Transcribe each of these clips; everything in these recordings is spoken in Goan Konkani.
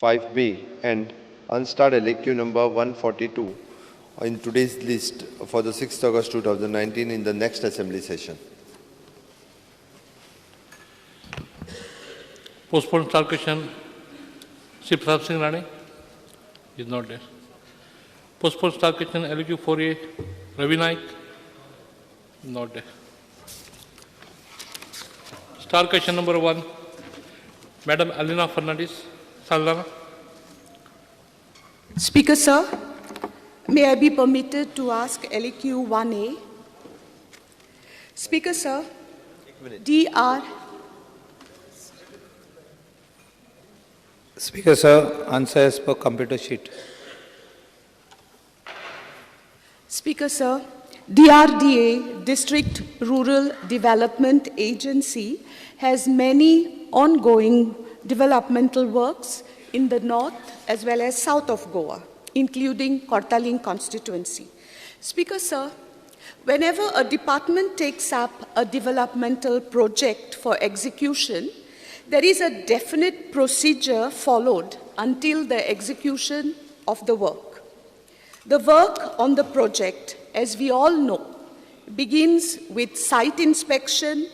5B and unstarred LAQ number 142 in today's list for the 6th August 2019 in the next assembly session. Postpone star question, Shri Pratap Singh Rane is not there. Postpone star question LQ 4A, Ravi Naik, not there. Star question number 1, Madam Alina Fernandez, Saldana. Speaker, sir, may I be permitted to ask LAQ 1A? Speaker, sir, DR. Speaker, sir, answer as per computer sheet. Speaker, sir, DRDA, District Rural Development Agency, has many ongoing developmental works in the north as well as south of Goa, including Cortalim constituency. Speaker, sir, whenever a department takes up a developmental project for execution, there is a definite procedure followed until the execution of the work. The work on the project, as we all know, begins with site inspection,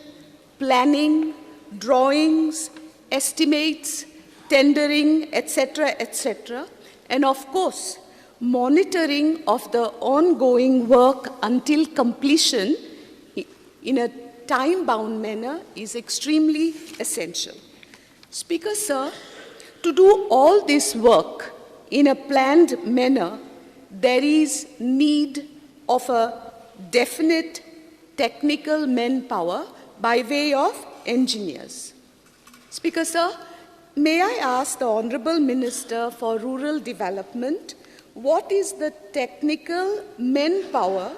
planning, drawings, estimates, tendering, etc., etc., and of course, monitoring of the ongoing work until completion in a time-bound manner is extremely essential. Speaker, sir, to do all this work in a planned manner, there is need of a definite technical manpower by way of engineers. Speaker, sir, may I ask the Honorable Minister for Rural Development, what is the technical manpower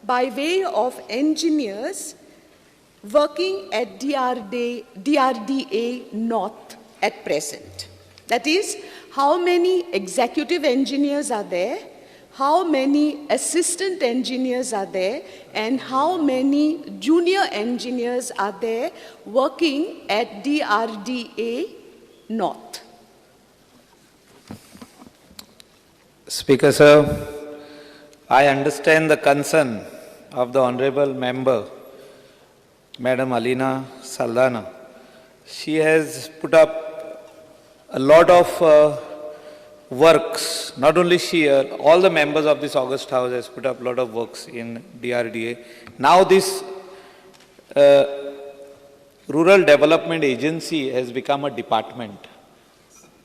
by way of engineers working at DRDA North at present? That is, how many executive engineers are there, how many assistant engineers are there, and how many junior engineers are there working at DRDA North? Speaker, sir, I understand the concern of the Honorable Member, Madam Alina Saldana. She has put up a lot of works. Not only she, all the members of this August House has put up a lot of works in DRDA. Now this Rural Development Agency has become a department.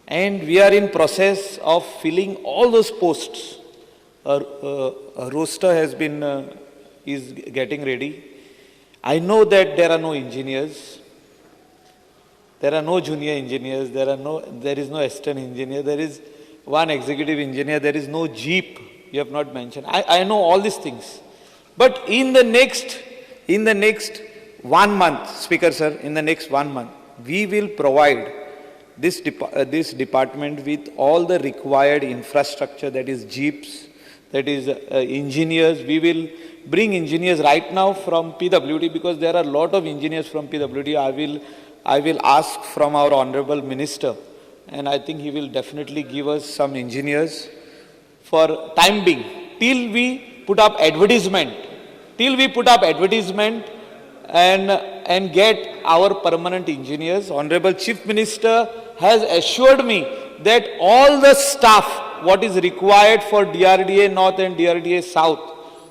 And we are in process of filling all those posts. A roster has been, is getting ready. I know that there are no engineers. There are no junior engineers. There is no assistant engineer. There is one executive engineer. There is no jeep. You have not mentioned. I know all these things. But in the next 1 month, Speaker sir, in the next 1 month, we will provide this department with all the required infrastructure, that is jeeps, that is engineers. We will bring engineers right now from PWD, because there are a lot of engineers from PWD. I will ask from our Honorable Minister, and I think he will definitely give us some engineers for time being, till we put up advertisement, and get our permanent engineers. Honorable Chief Minister has assured me that all the staff, what is required for DRDA North and DRDA South,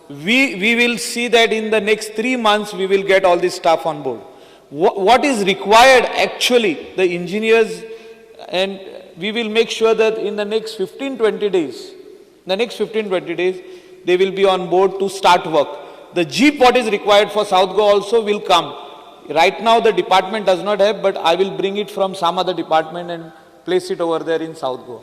we will see that in the next 3 months we will get all this staff on board. What is required actually, the engineers, and we will make sure that in the next 15-20 days, they will be on board to start work. The jeep what is required for South Goa also will come. Right now the department does not have, but I will bring it from some other department and place it over there in South Goa.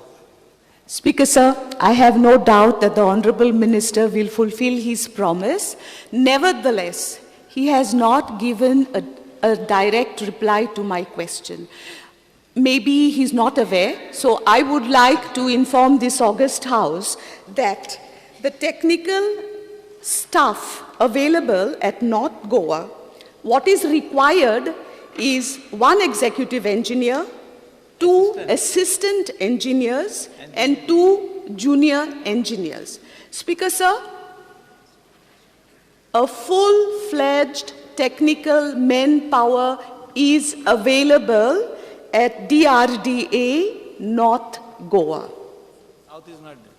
Speaker, sir, I have no doubt that the Honorable Minister will fulfill his promise. Nevertheless, he has not given a direct reply to my question. Maybe he's not aware, so I would like to inform this August House that the technical staff available at North Goa, what is required is 1 executive engineer, 2 assistant engineers and 2 junior engineers. Speaker sir, a full-fledged technical manpower is available at DRDA North Goa. South is not there.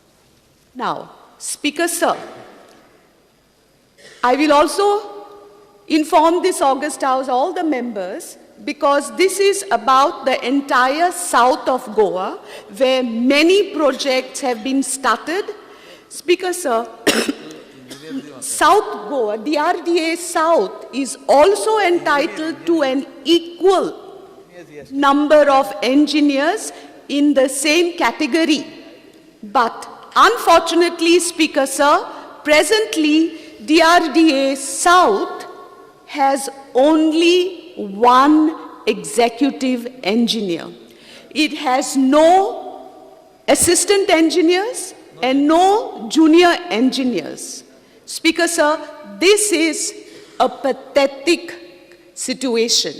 Now, Speaker sir, I will also inform this August House, all the members, because this is about the entire south of Goa, where many projects have been started. Speaker sir, South Goa, DRDA South, is also entitled to an equal number of engineers in the same category. But unfortunately, Speaker sir, presently DRDA South has only 1 executive engineer. It has no assistant engineers and no junior engineers. Speaker sir, this is a pathetic situation.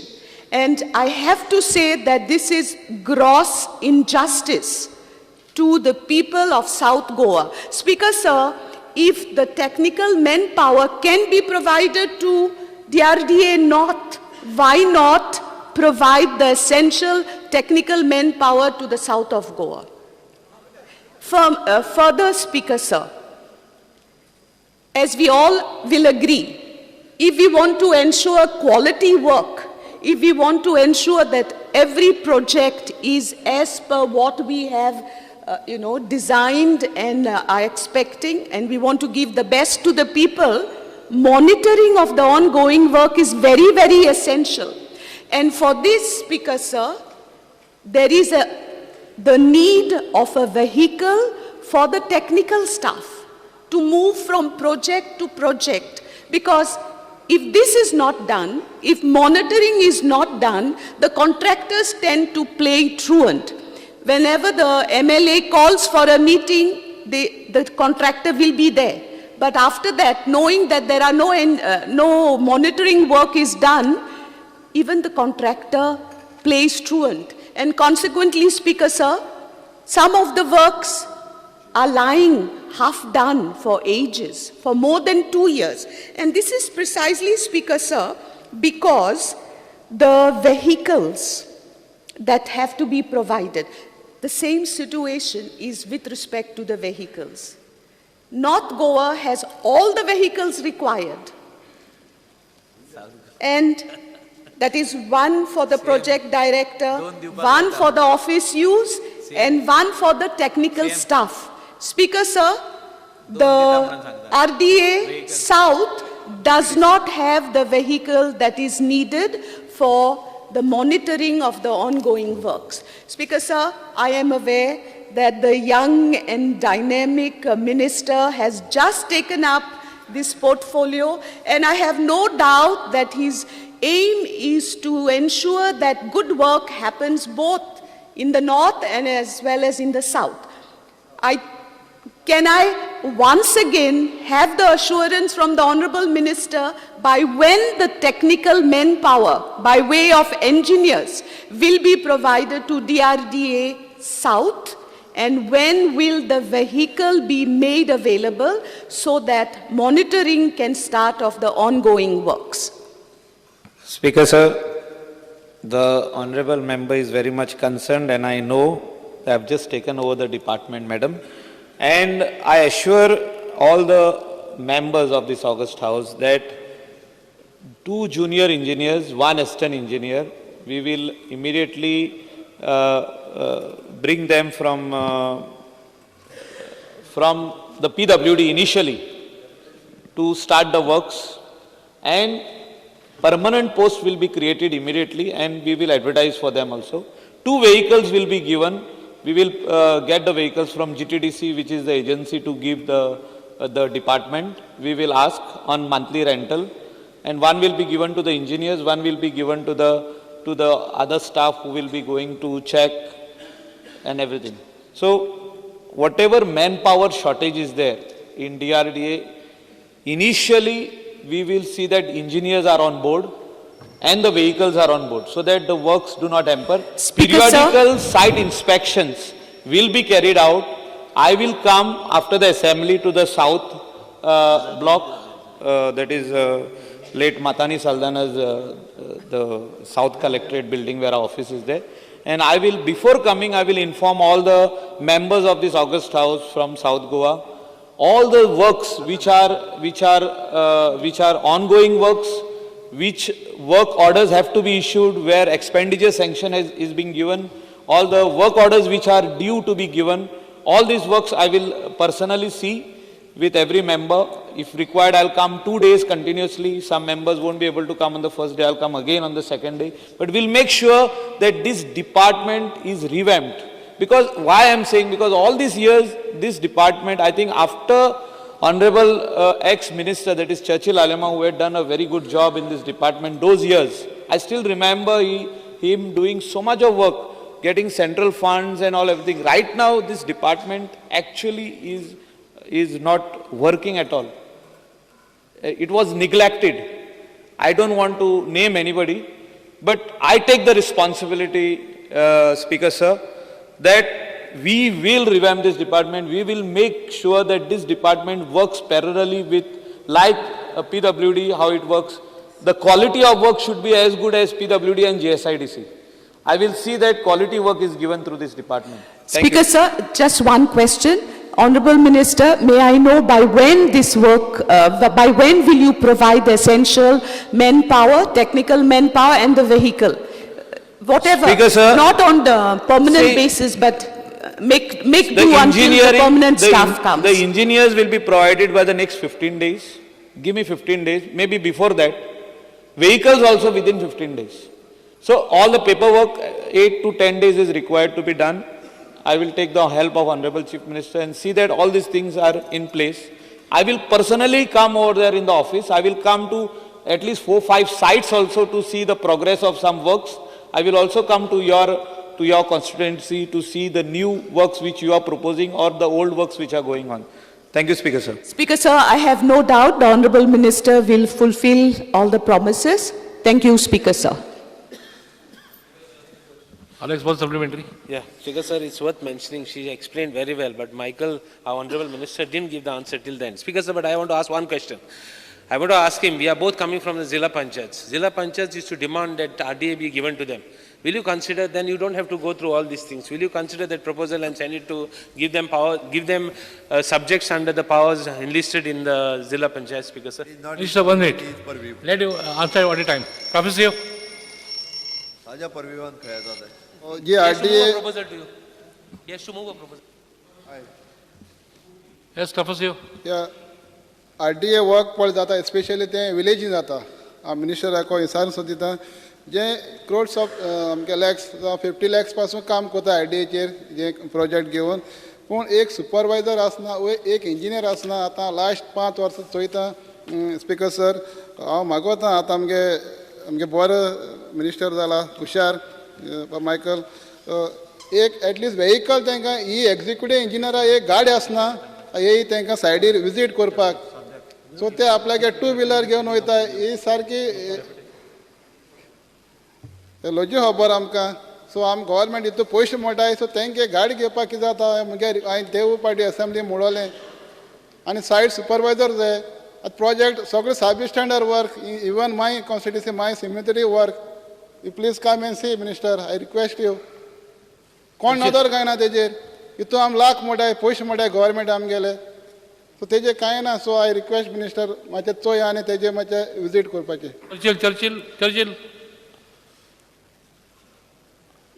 And I have to say that this is gross injustice to the people of South Goa. Speaker sir, if the technical manpower can be provided to DRDA North, why not provide the essential technical manpower to the south of Goa? Further, Speaker sir, as we all will agree, if we want to ensure quality work, if we want to ensure that every project is as per what we have designed and are expecting, and we want to give the best to the people, monitoring of the ongoing work is very, very essential. And for this, Speaker sir, there is the need of a vehicle for the technical staff to move from project to project, because if this is not done, if monitoring is not done, the contractors tend to play truant. Whenever the MLA calls for a meeting, the contractor will be there. But after that, knowing that there are no monitoring work is done, even the contractor plays truant. And consequently, Speaker sir, some of the works are lying half done for ages, for more than 2 years. And this is precisely, Speaker sir, because the vehicles that have to be provided. The same situation is with respect to the vehicles. North Goa has all the vehicles required. And that is one for the project director, one for the office use, and one for the technical staff. Speaker sir, the RDA South does not have the vehicle that is needed for the monitoring of the ongoing works. Speaker sir, I am aware that the young and dynamic minister has just taken up this portfolio, and I have no doubt that his aim is to ensure that good work happens both in the north and as well as in the south. Can I once again have the assurance from the Honorable Minister by when the technical manpower, by way of engineers, will be provided to DRDA South, and when will the vehicle be made available so that monitoring can start of the ongoing works? Speaker sir, the Honorable Member is very much concerned, and I know I have just taken over the department, madam. And I assure all the members of this august house that 2 junior engineers, 1 assistant engineer, we will immediately bring them from the PWD initially to start the works, and permanent posts will be created immediately, and we will advertise for them also. 2 vehicles will be given. We will get the vehicles from GTDC, which is the agency to give the department. We will ask on monthly rental, and 1 will be given to the engineers, 1 will be given to the other staff who will be going to check and everything. So whatever manpower shortage is there in DRDA, initially we will see that engineers are on board, and the vehicles are on board so that the works do not hamper. Speaker, sir. Periodical site inspections will be carried out. I will come after the assembly to the south block, that is late Matani Saldana's, the South Collectorate building where our office is there. And I will, before coming, I will inform all the members of this august house from South Goa, all the works which are ongoing works, which work orders have to be issued, where expenditure sanction is being given, all the work orders which are due to be given, all these works I will personally see with every member. If required, I'll come 2 days continuously. Some members won't be able to come on the first day. I'll come again on the second day. But we'll make sure that this department is revamped. Because why I'm saying, because all these years, this department, I think after Honorable ex-minister, that is Churchill Alemao, who had done a very good job in this department those years, I still remember him doing so much of work, getting central funds and all everything. Right now, this department actually is not working at all. It was neglected. I don't want to name anybody, but I take the responsibility, Speaker sir, that we will revamp this department. We will make sure that this department works parallelly with, like PWD, how it works. The quality of work should be as good as PWD and GSIDC. I will see that quality work is given through this department. Thank Speaker you. sir, just one question. Honorable Minister, may I know by when this work, by when will you provide the essential manpower, technical manpower and the vehicle? Whatever, Speaker sir, not on the permanent see, basis, but make do until the permanent staff comes. The engineers will be provided by the next 15 days. Give me 15 days, maybe before that. Vehicles also within 15 days. So all the paperwork, 8 to 10 days is required to be done. I will take the help of Honorable Chief Minister and see that all these things are in place. I will personally come over there in the office. I will come to at least 4 or 5 sites also to see the progress of some works. I will also come to your constituency to see the new works which you are proposing or the old works which are going on. Thank you, Speaker sir. Speaker sir, I have no doubt the Honorable Minister will fulfill all the promises. Thank you, Speaker sir. Alex, one supplementary. Yeah, Speaker sir, it's worth mentioning. She explained very well, but Michael, our Honorable Minister, didn't give the answer till then. Speaker sir, but I want to ask one question. I want to ask him, we are both coming from the Zilla Panchayats. Zilla Panchayats used to demand that RDA be given to them. Will you consider, then you don't have to go through all these things. Will you consider that proposal and send it to give them power, give them subjects under the powers enlisted in the Zilla Panchayat, Speaker sir? Minister, 1 minute. Let you answer at a time. Professor. RDA proposal to you. He has to move a proposal. Yes, Professor. Yeah, RDA work पळय जाता, especially ते विलेजीन जाता. मिनिस्टराक विचारून सुद्दां दिता जे क्रोड्स ऑफ आमगे लॅक्स जावं 50 लॅक्स पासून काम करता आरडीएचेर जे प्रोजेक्ट घेवन, पूण एक सुपरवायजर आसना, एक इंजिनियर आसना. आतां लास्ट 5 वर्सां चोयता स्पीकर सर, हांव मागवता आतां आमगे आमगे बरो मिनिस्टर जाला हुशार मायकल, एक एटलिस्ट वेहिकल तांकां ही एग्जिक्युटीव इंजिनियरा एक गाडी आसना, ही तांकां सायडीर विजीट करपाक. सो ते आपल्यागे 2 व्हिलर घेवन वयता, ही सारकी लॉजी खबर आमकां. सो आम गव्हर्मेंट हितू पयशे मोटाय, सो तांकां गाडी घेवपाक कितें जाता. मागीर हांवें देवू पाटी असेंब्ली म्हणलें आनी सायड सुपरवायजर जाय. आतां प्रोजेक्ट सगळे sub standard work, even my constituency my cemetery work, you please come and see minister, I request you. कोण नदर कांय ना तेजेर, हितू आम लाख मोटाय पयशे मोटाय गव्हर्मेंट आमगेले, सो तेजे कांय ना. सो I request minister मातशें चोय आनी तेजे मातशें विजीट करपाचें. Churchill, Churchill, Churchill.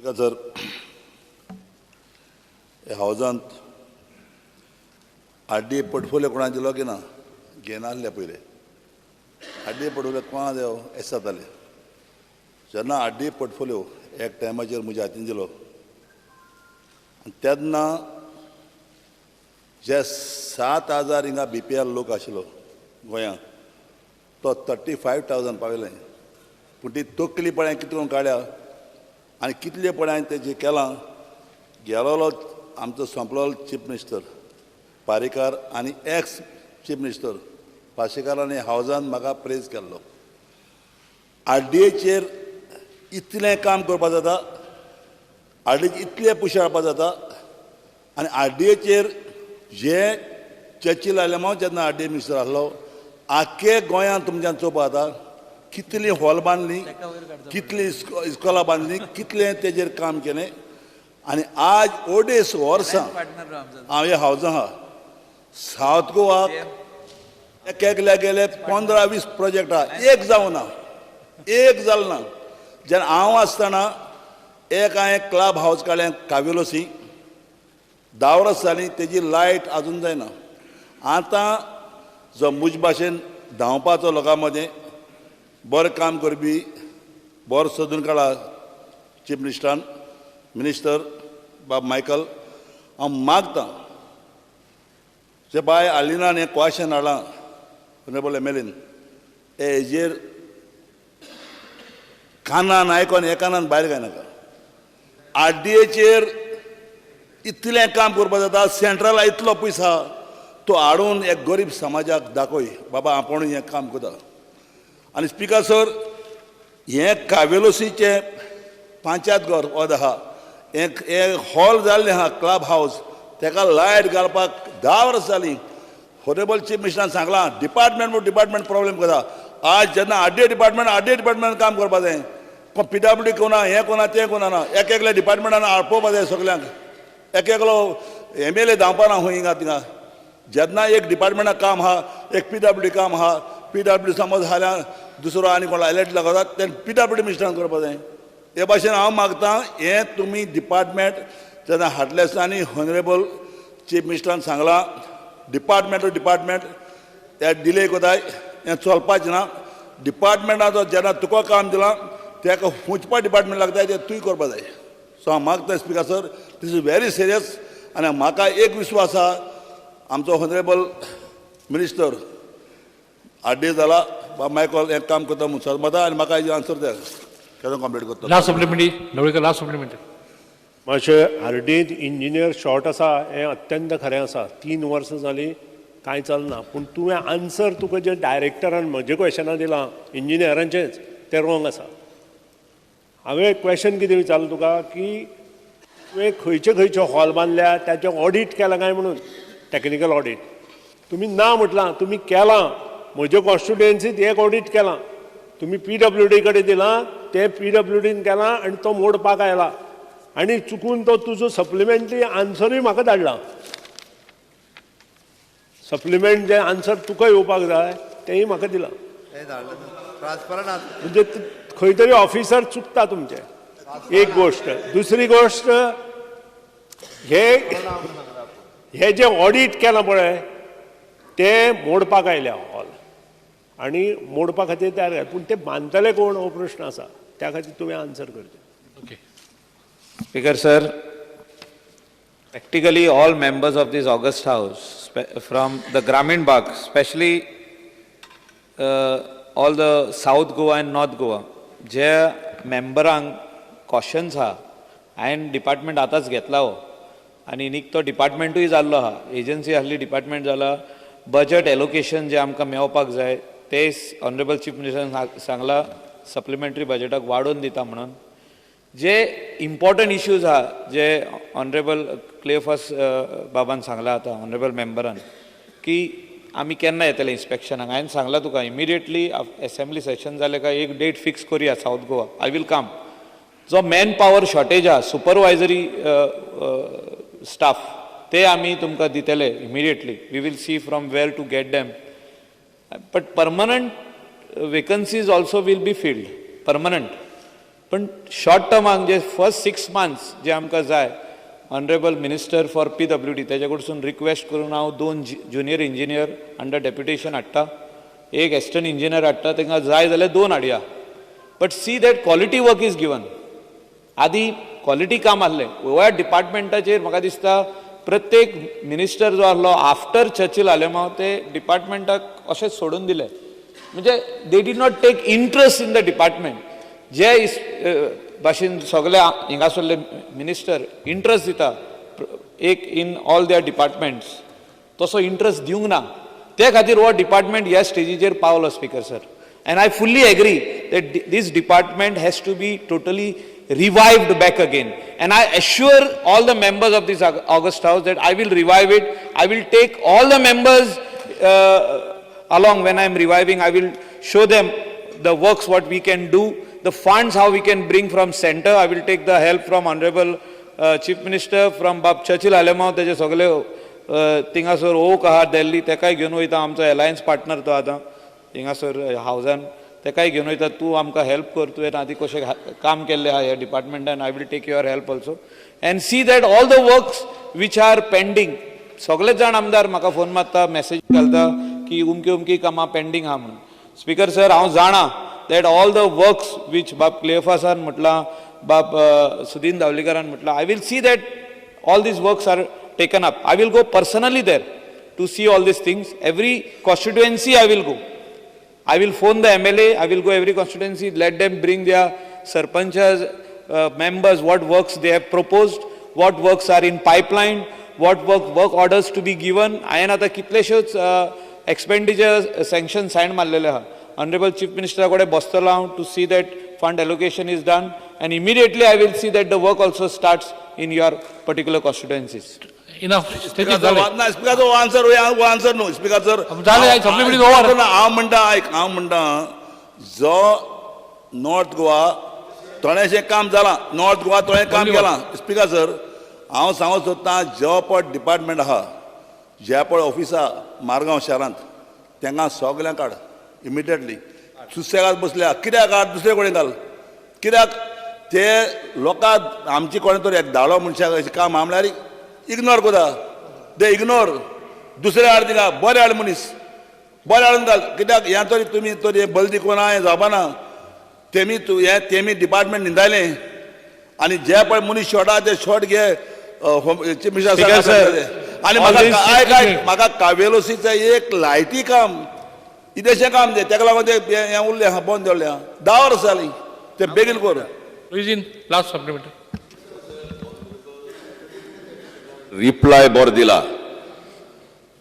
Sir, ह्या हावजांत आरडीए पोर्टफोलियो कोणा दिलो की ना घेनासले पयले. आरडीए पोर्टफोलियो कोणा देव एस जाताले. जेन्ना आरडीए पोर्टफोलियो एक टायमाचेर म्हज्या हातीन दिलो आनी तेन्ना जे 7,000 हिंगा BPL लोक आशिल्लो गोंयांत, तो 35,000 पावयले. पूण ती तकली पळय कितें करून काडल्या आनी कितले पळय तेजें केलां. गेलोलो आमचो सोंपलो चीफ मिनिस्टर पारीकार आनी एक्स चीफ मिनिस्टर पाशेकार आनी हावजान म्हाका प्रेज केल्लो. आरडीएचेर इतलें काम करपाक जाता, आरडीएचेर इतलें पयशे हाडपाक जाता आनी आरडीएचेर जे चर्चील आलेमांव जेन्ना आरडीए मिनिस्टर आसलो, आख्खे गोंयांत तुमच्यान चोवपाक जाता कितलीं हॉल बांदलीं, कितलीं इस्कोलां बांदलीं, कितलें तेजेर काम केलें. आनी आज ओडेस वर्सां हांव ह्या हावजां आहा, सावथ गोवाक एक एकल्या गेले 15-20 प्रोजेक्ट आहा, एक जावना, एक जालें ना. जेन्ना हांव आसतना एक हांवें क्लब हावज काडलें कावेलोसी, 10 वर्सां जालीं तेजी लायट आजून जायना. आतां जो म्हजे भाशेन धांवपाचो लोकां मदें बरें काम करपी बरो सोदून काडला चीफ मिनिस्टरान, मिनिस्टर बाब मायकल, हांव मागतां जे बाय आलिनान हें क्वेश्चन हाडलां ऑनरेबल एमएलएन, हे हेजेर कानान आयकोन हे कानान भायर घायनाका. आरडीएचेर इतलें काम करपाक जाता, सेंट्रला इतलो पयसो तो हाडून एक गरीब समाजाक दाखय बाबा आपूण हें काम करता. आनी स्पिकर सर, हें कावेलोसीचें पंचायत घर वद आहा, हें हॉल जाल्लें आहा क्लब हावज, तेका लायट घालपाक 10 वर्सां जालीं. ऑनरेबल चीफ मिनिस्टरान सांगलां डिपार्टमेंट म्हूण डिपार्टमेंट प्रॉब्लेम करता. आज जेन्ना आरडीए डिपार्टमेंट, आरडीए डिपार्टमेंट काम करपाक जाय, कोण पीडब्ल्यूडी कोणा, हें कोणा, तें कोणा ना, एक एकल्या डिपार्टमेंटान आपोवपा जाय सगल्यांक, एक एकलो एमएलए धांवपाना खंय हिंगा थिंगा. जेन्ना एक डिपार्टमेंटाक काम आहा, एक पीडब्ल्यूडी काम आहा, पीडब्ल्यूडी समज जाल्यार दुसरो आनी कोण हायलायट लागता तेन्ना पीडब्ल्यूडी मिनिस्टरान करपाक जाय. हे भाशेन हांव मागतां हें तुमी डिपार्टमेंट जेन्ना हाडलें आसतना आनी ऑनरेबल चीफ मिनिस्टरान सांगलां डिपार्टमेंट टू डिपार्टमेंट हे डिले कोताय, हें चलपाचें ना. डिपार्टमेंटाचो जेन्ना तुका काम दिलां तेका खुंचपा डिपार्टमेंट लागता तें तूंय करपाक जाय. सो हांव मागता speaker sir, this is very serious. आनी म्हाका एक विश्वास आहा, आमचो ऑनरेबल मिनिस्टर आरडीए जाला बाब मायकल हें काम करता म्हूण सदमता आनी म्हाका हेजी आन्सर जाय केन्ना कंप्लीट करता. Last supplementary, Dhavalikar, last supplementary. मातशें आरडीएंत इंजिनियर शॉर्ट आसा हें अत्यंत खरें आसा. 3 वर्सां जालीं कांय चलना. पूण तुवें आन्सर तुका जें डायरेक्टरान म्हजें क्वेशनां दिलां इंजिनियरांचेंच तें रोंग आसा. हांवें क्वेशन कितें विचारलें तुका की तुवें खंयचे खंयचे हॉल बांदल्या ताचें ऑडीट केलां काय म्हणून, टॅक्निकल ऑडीट. तुमी ना म्हटलां, तुमी केलां. म्हज्या कॉन्स्टिट्युएन्सीत एक ऑडीट केलां, तुमी पीडब्ल्यूडी कडेन दिलां, तें पीडब्ल्यूडीन केलां आनी तो मोडपाक आयला आनी चुकून तो तुजो सप्लिमेंटरी आन्सरूय म्हाका धाडला. सप्लिमेंट जें आन्सर तुका येवपाक जाय तेंय म्हाका दिलां. म्हणजे खंय तरी ऑफिसर चुकता तुमचे. एक गोश्ट. दुसरी गोश्ट, हे जें ऑडीट केलां पळय तें मोडपाक आयल्या हॉल आनी मोडपा खातीर तयार जाय, पूण ते बांदतले कोण हो प्रश्न आसा. त्या खातीर तुवें आन्सर करचें. Okay. Speaker sir, practically all members of this august house from the Gramin Bag, especially all the South Goa and North Goa, जे मेंबरांक क्वेश्चन्स आहा, हांवें डिपार्टमेंट आतांच घेतला हो आनी निकतो डिपार्टमेंटूय जाल्लो आहा, एजन्सी आहली डिपार्टमेंट जाला, बजट एलोकेशन जें आमकां मेवपाक जाय ते ऑनरेबल चीफ मिनिस्टरान सांगलां सप्लिमेंटरी बजटाक वाडोवन दिता म्हणून. जे इम्पॉर्टंट इश्यूज आहा जे ऑनरेबल क्लियोफास बाबान सांगलां आतां ऑनरेबल मेंबरान की आमी केन्ना येतले इन्स्पेक्शनाक, हांवें सांगलां तुका इमिडिएटली एसेंब्ली सेशन जालें काय एक डेट फिक्स करुया South Goa, I will come. जो मॅन पावर शॉर्टेज आहा सुपरवायजरी स्टाफ ते आमी तुमकां दितले immediately, we will see from where to get them, but permanent vacancies also will be filled permanent. पण शॉर्ट टर्माक जे फर्स्ट 6 मंथ्स जे आमकां जाय, honourable minister for PWD तेजे कडसून रिक्वेस्ट करून हांव 2 ज्युनियर इंजिनियर अंडर डेप्युटेशन हाडटा, एक एसिस्टंट इंजिनियर हाडटा, तांकां जाय जाल्यार 2 हाडया, but see that quality work is given. आदी क्वॉलिटी काम आहलें ह्या डिपार्टमेंटाचेर म्हाका दिसता प्रत्येक मिनिस्टर जो आहलो आफ्टर चर्चिल आलेमांव ते डिपार्टमेंटाक अशें सोडून दिलें, म्हणजे they did not take interest in the department. जे भाशेन सगळे हिंगासरले मिनिस्टर इंट्रस्ट दिता एक इन ऑल there departments, तसो इंट्रस्ट दिवंक ना, ते खातीर हो डिपार्टमेंट ह्या स्टेजीचेर पावलो speaker sir. And I fully agree that this department has to be totally revived back again. And I assure all the members of this august house that I will revive it. I will take all the members along when I am reviving. I will show them the works what we can do, the funds how we can bring from center. I will take the help from Honorable Chief Minister, from Bab Churchill Alemao, तेजे सगळे थिंगासर ओक आहा दिल्ली, तेकाय घेवन वयता. आमचो एलायन्स पार्टनर तो आतां थिंगासर हावजान, तेकाय घेवन वयता. तूं आमकां हेल्प कर, तुवें आदी कशें काम केल्लें आहा ह्या डिपार्टमेंटान. I will take your help also and see that all the works which are pending. सगळेच जाण आमदार म्हाका फोन मारता, मॅसेज घालता की उमकी उमकी कामां पेंडींग आहा म्हणून. स्पीकर सर, हांव जाणा that all the works which बाब क्लियोफासान म्हटलां, बाब Sudin दावलीकरान म्हटलां, I will see that all these works are taken up. I will go personally there to see all these things. Every constituency I will go. I will phone the MLA, I will go every constituency, let them bring their sarpanchas, members, what works they have proposed, what works are in pipeline, what work orders to be given. हांवें आतां कितलेश्योच expenditure sanction sign मारलेले आहा. Honorable Chief Minister कडेन बसतलो हांव to see that fund allocation is done, and immediately I will see that the work also starts in your particular constituencies. Enough. Speaker sir, answer न्हू स्पीकर सर. जालें, supplement is over. हांव म्हणटा, आयक, हांव म्हणटा जो नॉर्थ गोवा थोडेशें काम जालां, नॉर्थ गोवा थोडें काम केलां. स्पीकर सर, हांव सांगूंक सोदतां, जो पळय डिपार्टमेंट आहा, जे पळय ऑफिस आहा मारगांव शारांत, तेंगा सगळ्यांक काड इमिडिएटली. सुसेगाद बसल्या कित्याक काड, दुसरे कडेन घाल. कित्याक ते लोकांक आमचे कोणें तरी एक धाडो मनशाक अशें काम आहा म्हणल्यार इग्नोर करता ते, इग्नोर. दुसरे हाड, थिंगा बरे हाड, मनीस बरे हाडून घाल. कित्याक हें तरी तुमी तरी बल्दी कोणा हें जावपाना. तेमी तूं हें तेमी डिपार्टमेंट न्हिदायलें आनी जे पळय मनीस शॉर्ट आहा ते शॉर्ट घे चीफ मिनिस्टर. आनी म्हाका आयक आयक, म्हाका कावेलोसीचें एक लायटी काम इदेशें काम तें, तेका लागून तें हें उरलें आहा, बंद दवरलें आहा. 10 वर्सां जालीं, तें बेगीन कर. Last supplementary. Reply बरो दिला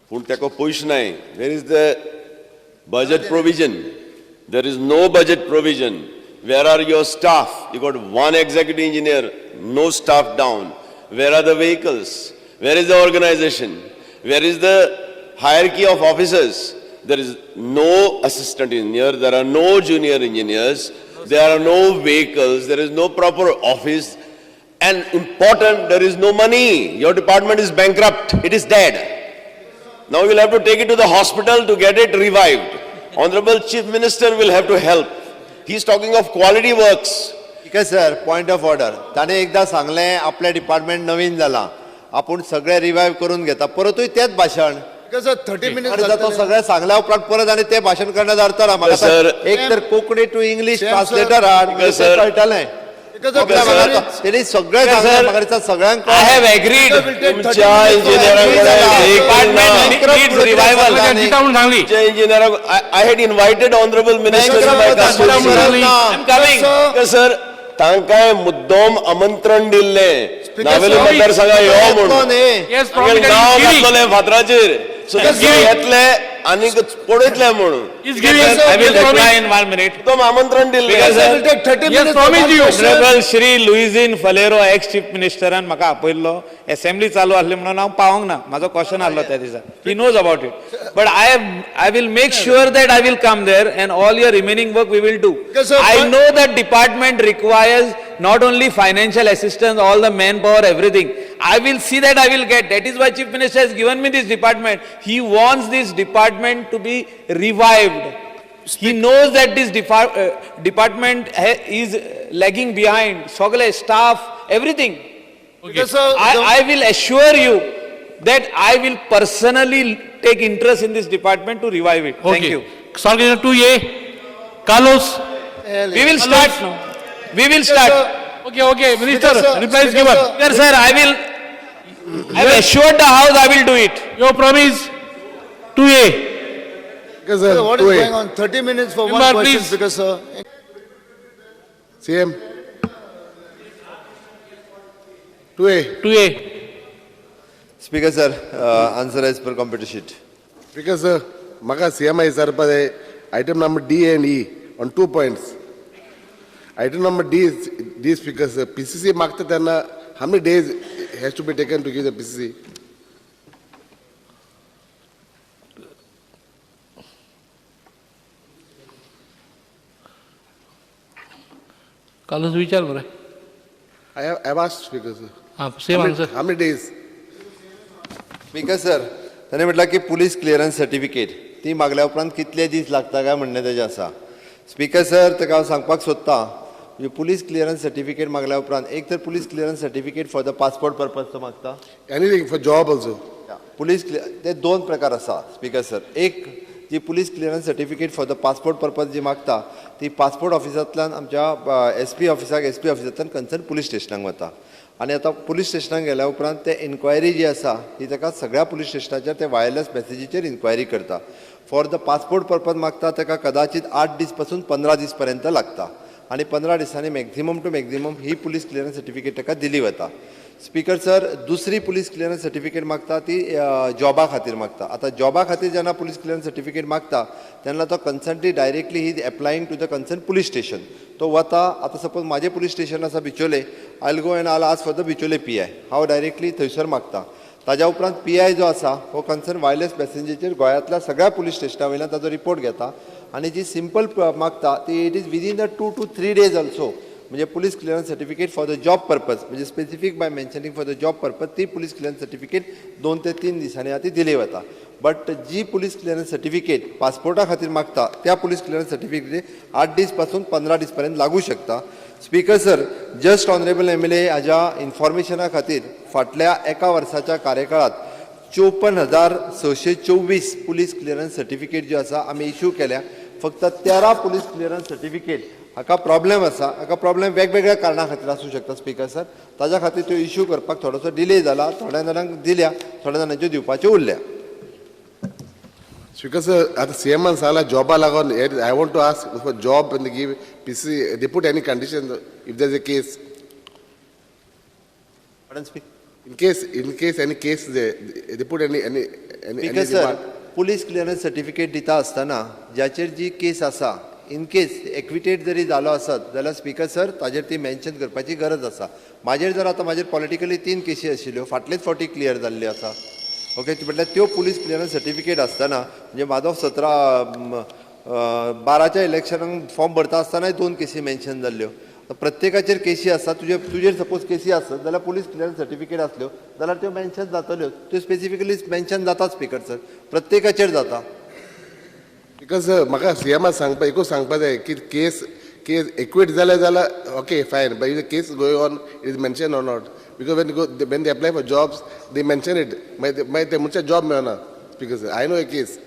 पूण तेका पयशे नाय. Where is the budget provision? There is no budget provision. Where are your staff? You got one executive engineer, no staff down. Where are the vehicles? Where is the organization? Where is the hierarchy of officers? There is no assistant engineer, there are no junior engineers, there are no vehicles, there is no proper office, and important, there is no money. Your department is bankrupt, it is dead. Now you will have to take it to the hospital to get it revived. Honorable Chief Minister will have to help. He is talking of quality works. ठीक आहे सर, पॉयंट ऑफ ऑर्डर. ताणें एकदां सांगलें आपलें डिपार्टमेंट नवीन जालां, आपूण सगळें रिवायव करून घेता, परतूय तेंच भाशण. 30 minutes. तो सगळें सांगल्या उपरांत परत आनी तें भाशण करण्यात अर्थ ना म्हाका. एक तर कोंकणी टू इंग्लीश ट्रान्सलेटर हाड, कळटलें. तेणी सगळें सांगलें म्हाका दिसता सगळ्यांक. I have agreed. तुमच्या इंजिनियरांक I had invited honourable minister. Sir, तांकां मुद्दम आमंत्रण दिल्लें, नावेले मतदारसंघात यो म्हणून नांव घातलें फातराचेर. सो येतले आनी पळयतले म्हणून आमंत्रण दिल्लें. श्री लुईझीन फलेरो एक्स चीफ मिनिस्टरान म्हाका आपयल्लो, एसेंब्ली चालू आसली म्हणून हांव पावोंक ना, म्हाजो क्वेश्चन आसलो त्या दिसा. He knows about it, but I will make sure that I will come there and all your remaining work we will do. I know that department requires not only financial assistance, all the manpower, everything. I will see that I will get. That is why Chief Minister has given me this department. He wants this department to be revived. He knows that this department is lagging behind. Sogale, staff, everything. Okay. I will assure you that I will personally take interest in this department to revive it. Thank you. Sorry, 2A. Carlos. We will start now. We will start. Okay, okay. Minister, reply is given. Sir, I will. I have assured the house I will do it. Your promise. 2A. Sir, what is going on? 30 minutes for one question, Speaker sir. CM. 2A. 2A. Speaker sir, answer as per computer sheet. Speaker sir, Maka CMI sir, item number D and E on 2 points. Item number D is D, Speaker sir. PCC मागता तेन्ना how many days has to be taken to give the PCC? Carlos विचार बरें. I have asked, Speaker sir. हां, same answer. How many days? Speaker sir, ताणें म्हटलां की पुलीस क्लियरन्स सर्टिफिकेट ती मागल्या उपरांत कितले दीस लागता काय म्हणणें तेजें आसा. स्पीकर सर, ताका हांव सांगपाक सोदतां, म्हणजे पुलीस क्लियरन्स सर्टिफिकेट मागल्या उपरांत एक तर police clearance certificate for the passport purpose तो मागता. Anything for job also. Police ते दोन प्रकार आसा स्पीकर सर. एक जी police clearance certificate for the passport purpose जी मागता ती पासपोर्ट ऑफिसांतल्यान आमच्या एस पी ऑफिसाक, एस पी ऑफिसांतल्यान कन्सर्न पुलीस स्टेशनाक वता आनी आतां पुलीस स्टेशनाक गेल्या उपरांत ते इन्क्वायरी जी आसा ती ताका सगळ्या पुलीस स्टेशनाचेर ते वायरलेस मॅसेजीचेर इन्क्वायरी करता. फॉर the passport purpose मागता ताका कदाचित 8 दीस पासून 15 दीस पर्यंत लागता आनी 15 दिसांनी मॅक्झिमम टू मॅक्झिमम ही पुलीस क्लियरन्स सर्टिफिकेट ताका दिली वता. स्पीकर सर, दुसरी पुलीस क्लियरन्स सर्टिफिकेट मागता ती जॉबा खातीर मागता. आतां जॉबा खातीर जेन्ना पुलीस क्लियरन्स सर्टिफिकेट मागता तेन्ना तो कन्सर्नली directly he applying to the concern police station तो वता. आतां सपोज म्हाजें पुलीस स्टेशन आसा Bicholim, I will go and I ask for the Bicholim P I, हांव डायरेक्टली थंयसर मागता. ताज्या उपरांत पी I जो आसा हो कन्सर्न वायरलेस मॅसेजीचेर गोंयांतल्या सगळ्या पुलीस स्टेशना वयल्यान ताजो रिपोर्ट घेता आनी जी सिंपल मागता ती it is within the 2 to 3 days also. म्हणजे police clearance certificate for the job purpose म्हणजे specific by mentioning for the job purpose ती पुलीस क्लियरन्स सर्टिफिकेट 2 ते 3 दिसांनी आतां दिली वता. बट जी पुलीस क्लियरन्स सर्टिफिकेट पासपोर्टा खातीर मागता त्या पुलीस क्लियरन्स सर्टिफिकेट 8 दीस पासून 15 दीस पर्यंत लागू शकता. Speaker sir, just honourable M L A हाज्या इन्फॉर्मेशना खातीर फाटल्या एका वर्साच्या कार्यकाळात 54,624 पुलीस क्लियरन्स सर्टिफिकेट ज्यो आसा आमी इश्यू केल्या. फक्त 13 पुलीस क्लियरन्स सर्टिफिकेट हाका प्रॉब्लेम आसा. हाका प्रॉब्लेम वेगवेगळ्या कारणां खातीर आसूं शकता स्पीकर सर. ताज्या खातीर त्यो इश्यू करपाक थोडोसो डिले जाला. थोड्या जाणांक दिल्या, थोड्या जाणांच्यो दिवपाच्यो उरल्या. स्पीकर सर, आतां सी एमान सांगला जॉबा लागून I want to ask for job and give P C they put any condition if there is a case. In case any case they put any any Speaker sir, police clearance certificate दिता आसतना ज्याचेर जी केस आसा इन केस एक्विटेड जरी जालो आसत जाल्यार स्पीकर सर ताजेर ती मेन्शन करपाची गरज आसा. म्हाजेर जर आतां म्हाजेर पॉलिटिकली 3 केसी आशिल्ल्यो, फाटलेच फावटी क्लियर जाल्ल्यो आसा. ओके, म्हटल्यार त्यो पुलीस क्लियरन्स सर्टिफिकेट आसतना म्हणजे म्हाजो 17-12च्या इलेक्शनाक फॉर्म भरता आसतनाय 2 केसी मेन्शन जाल्ल्यो. प्रत्येकाचेर केसी आसा. तुजेर सपोज केसी आसत जाल्यार पुलीस क्लियरन्स सर्टिफिकेट आसल्यो जाल्यार त्यो मेन्शन जातल्यो. त्यो स्पेसिफिकली मेन्शन जाता स्पीकर सर, प्रत्येकाचेर जाता. Because म्हाका सी एमान सांगपा एकूच सांगपा जाय की केस केस एक्विट जाल्यार जाल्यार okay fine, but if the case going on is mention or not, because when they apply for jobs they mention it. मागीर ते मनशाक जॉब मेळना. Speaker sir, I know a case,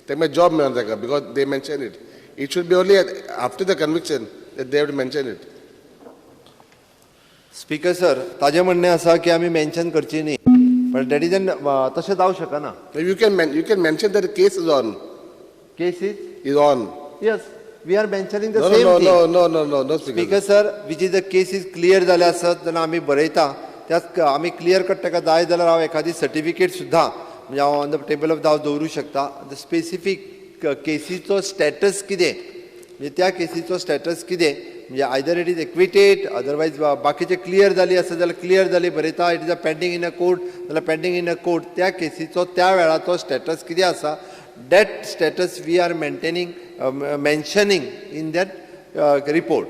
ते मागीर जॉब मेळना ताका because they mention it. It should be only after the conviction they have to mention it. Speaker sir, ताजें म्हणणें आसा की आमी मेन्शन करची न्ही, but that is an तशें जावं शकना. You can mention that case is on. Case is on. Yes, we are mentioning the same thing. No, no, no, no, Speaker sir, which is the case is clear जाल्या आसत जाल्यार आमी बरयता त्याच आमी क्लियर कट ताका जाय जाल्यार हांव एखादी सर्टिफिकेट सुद्दां म्हणजे हांव ऑन the table of हांव दवरूं शकता. The specific केसीचो स्टेटस कितें, म्हणजे त्या केसीचो स्टेटस कितें, म्हणजे either it is acquitted otherwise बाकीचे क्लियर जाली आसत जाल्यार क्लियर जाली बरयता. It is a pending in a court जाल्यार पेंडींग इन अ कोर्ट त्या केसीचो त्या वेळाचो स्टेटस कितें आसा that status we are maintaining mentioning in that report.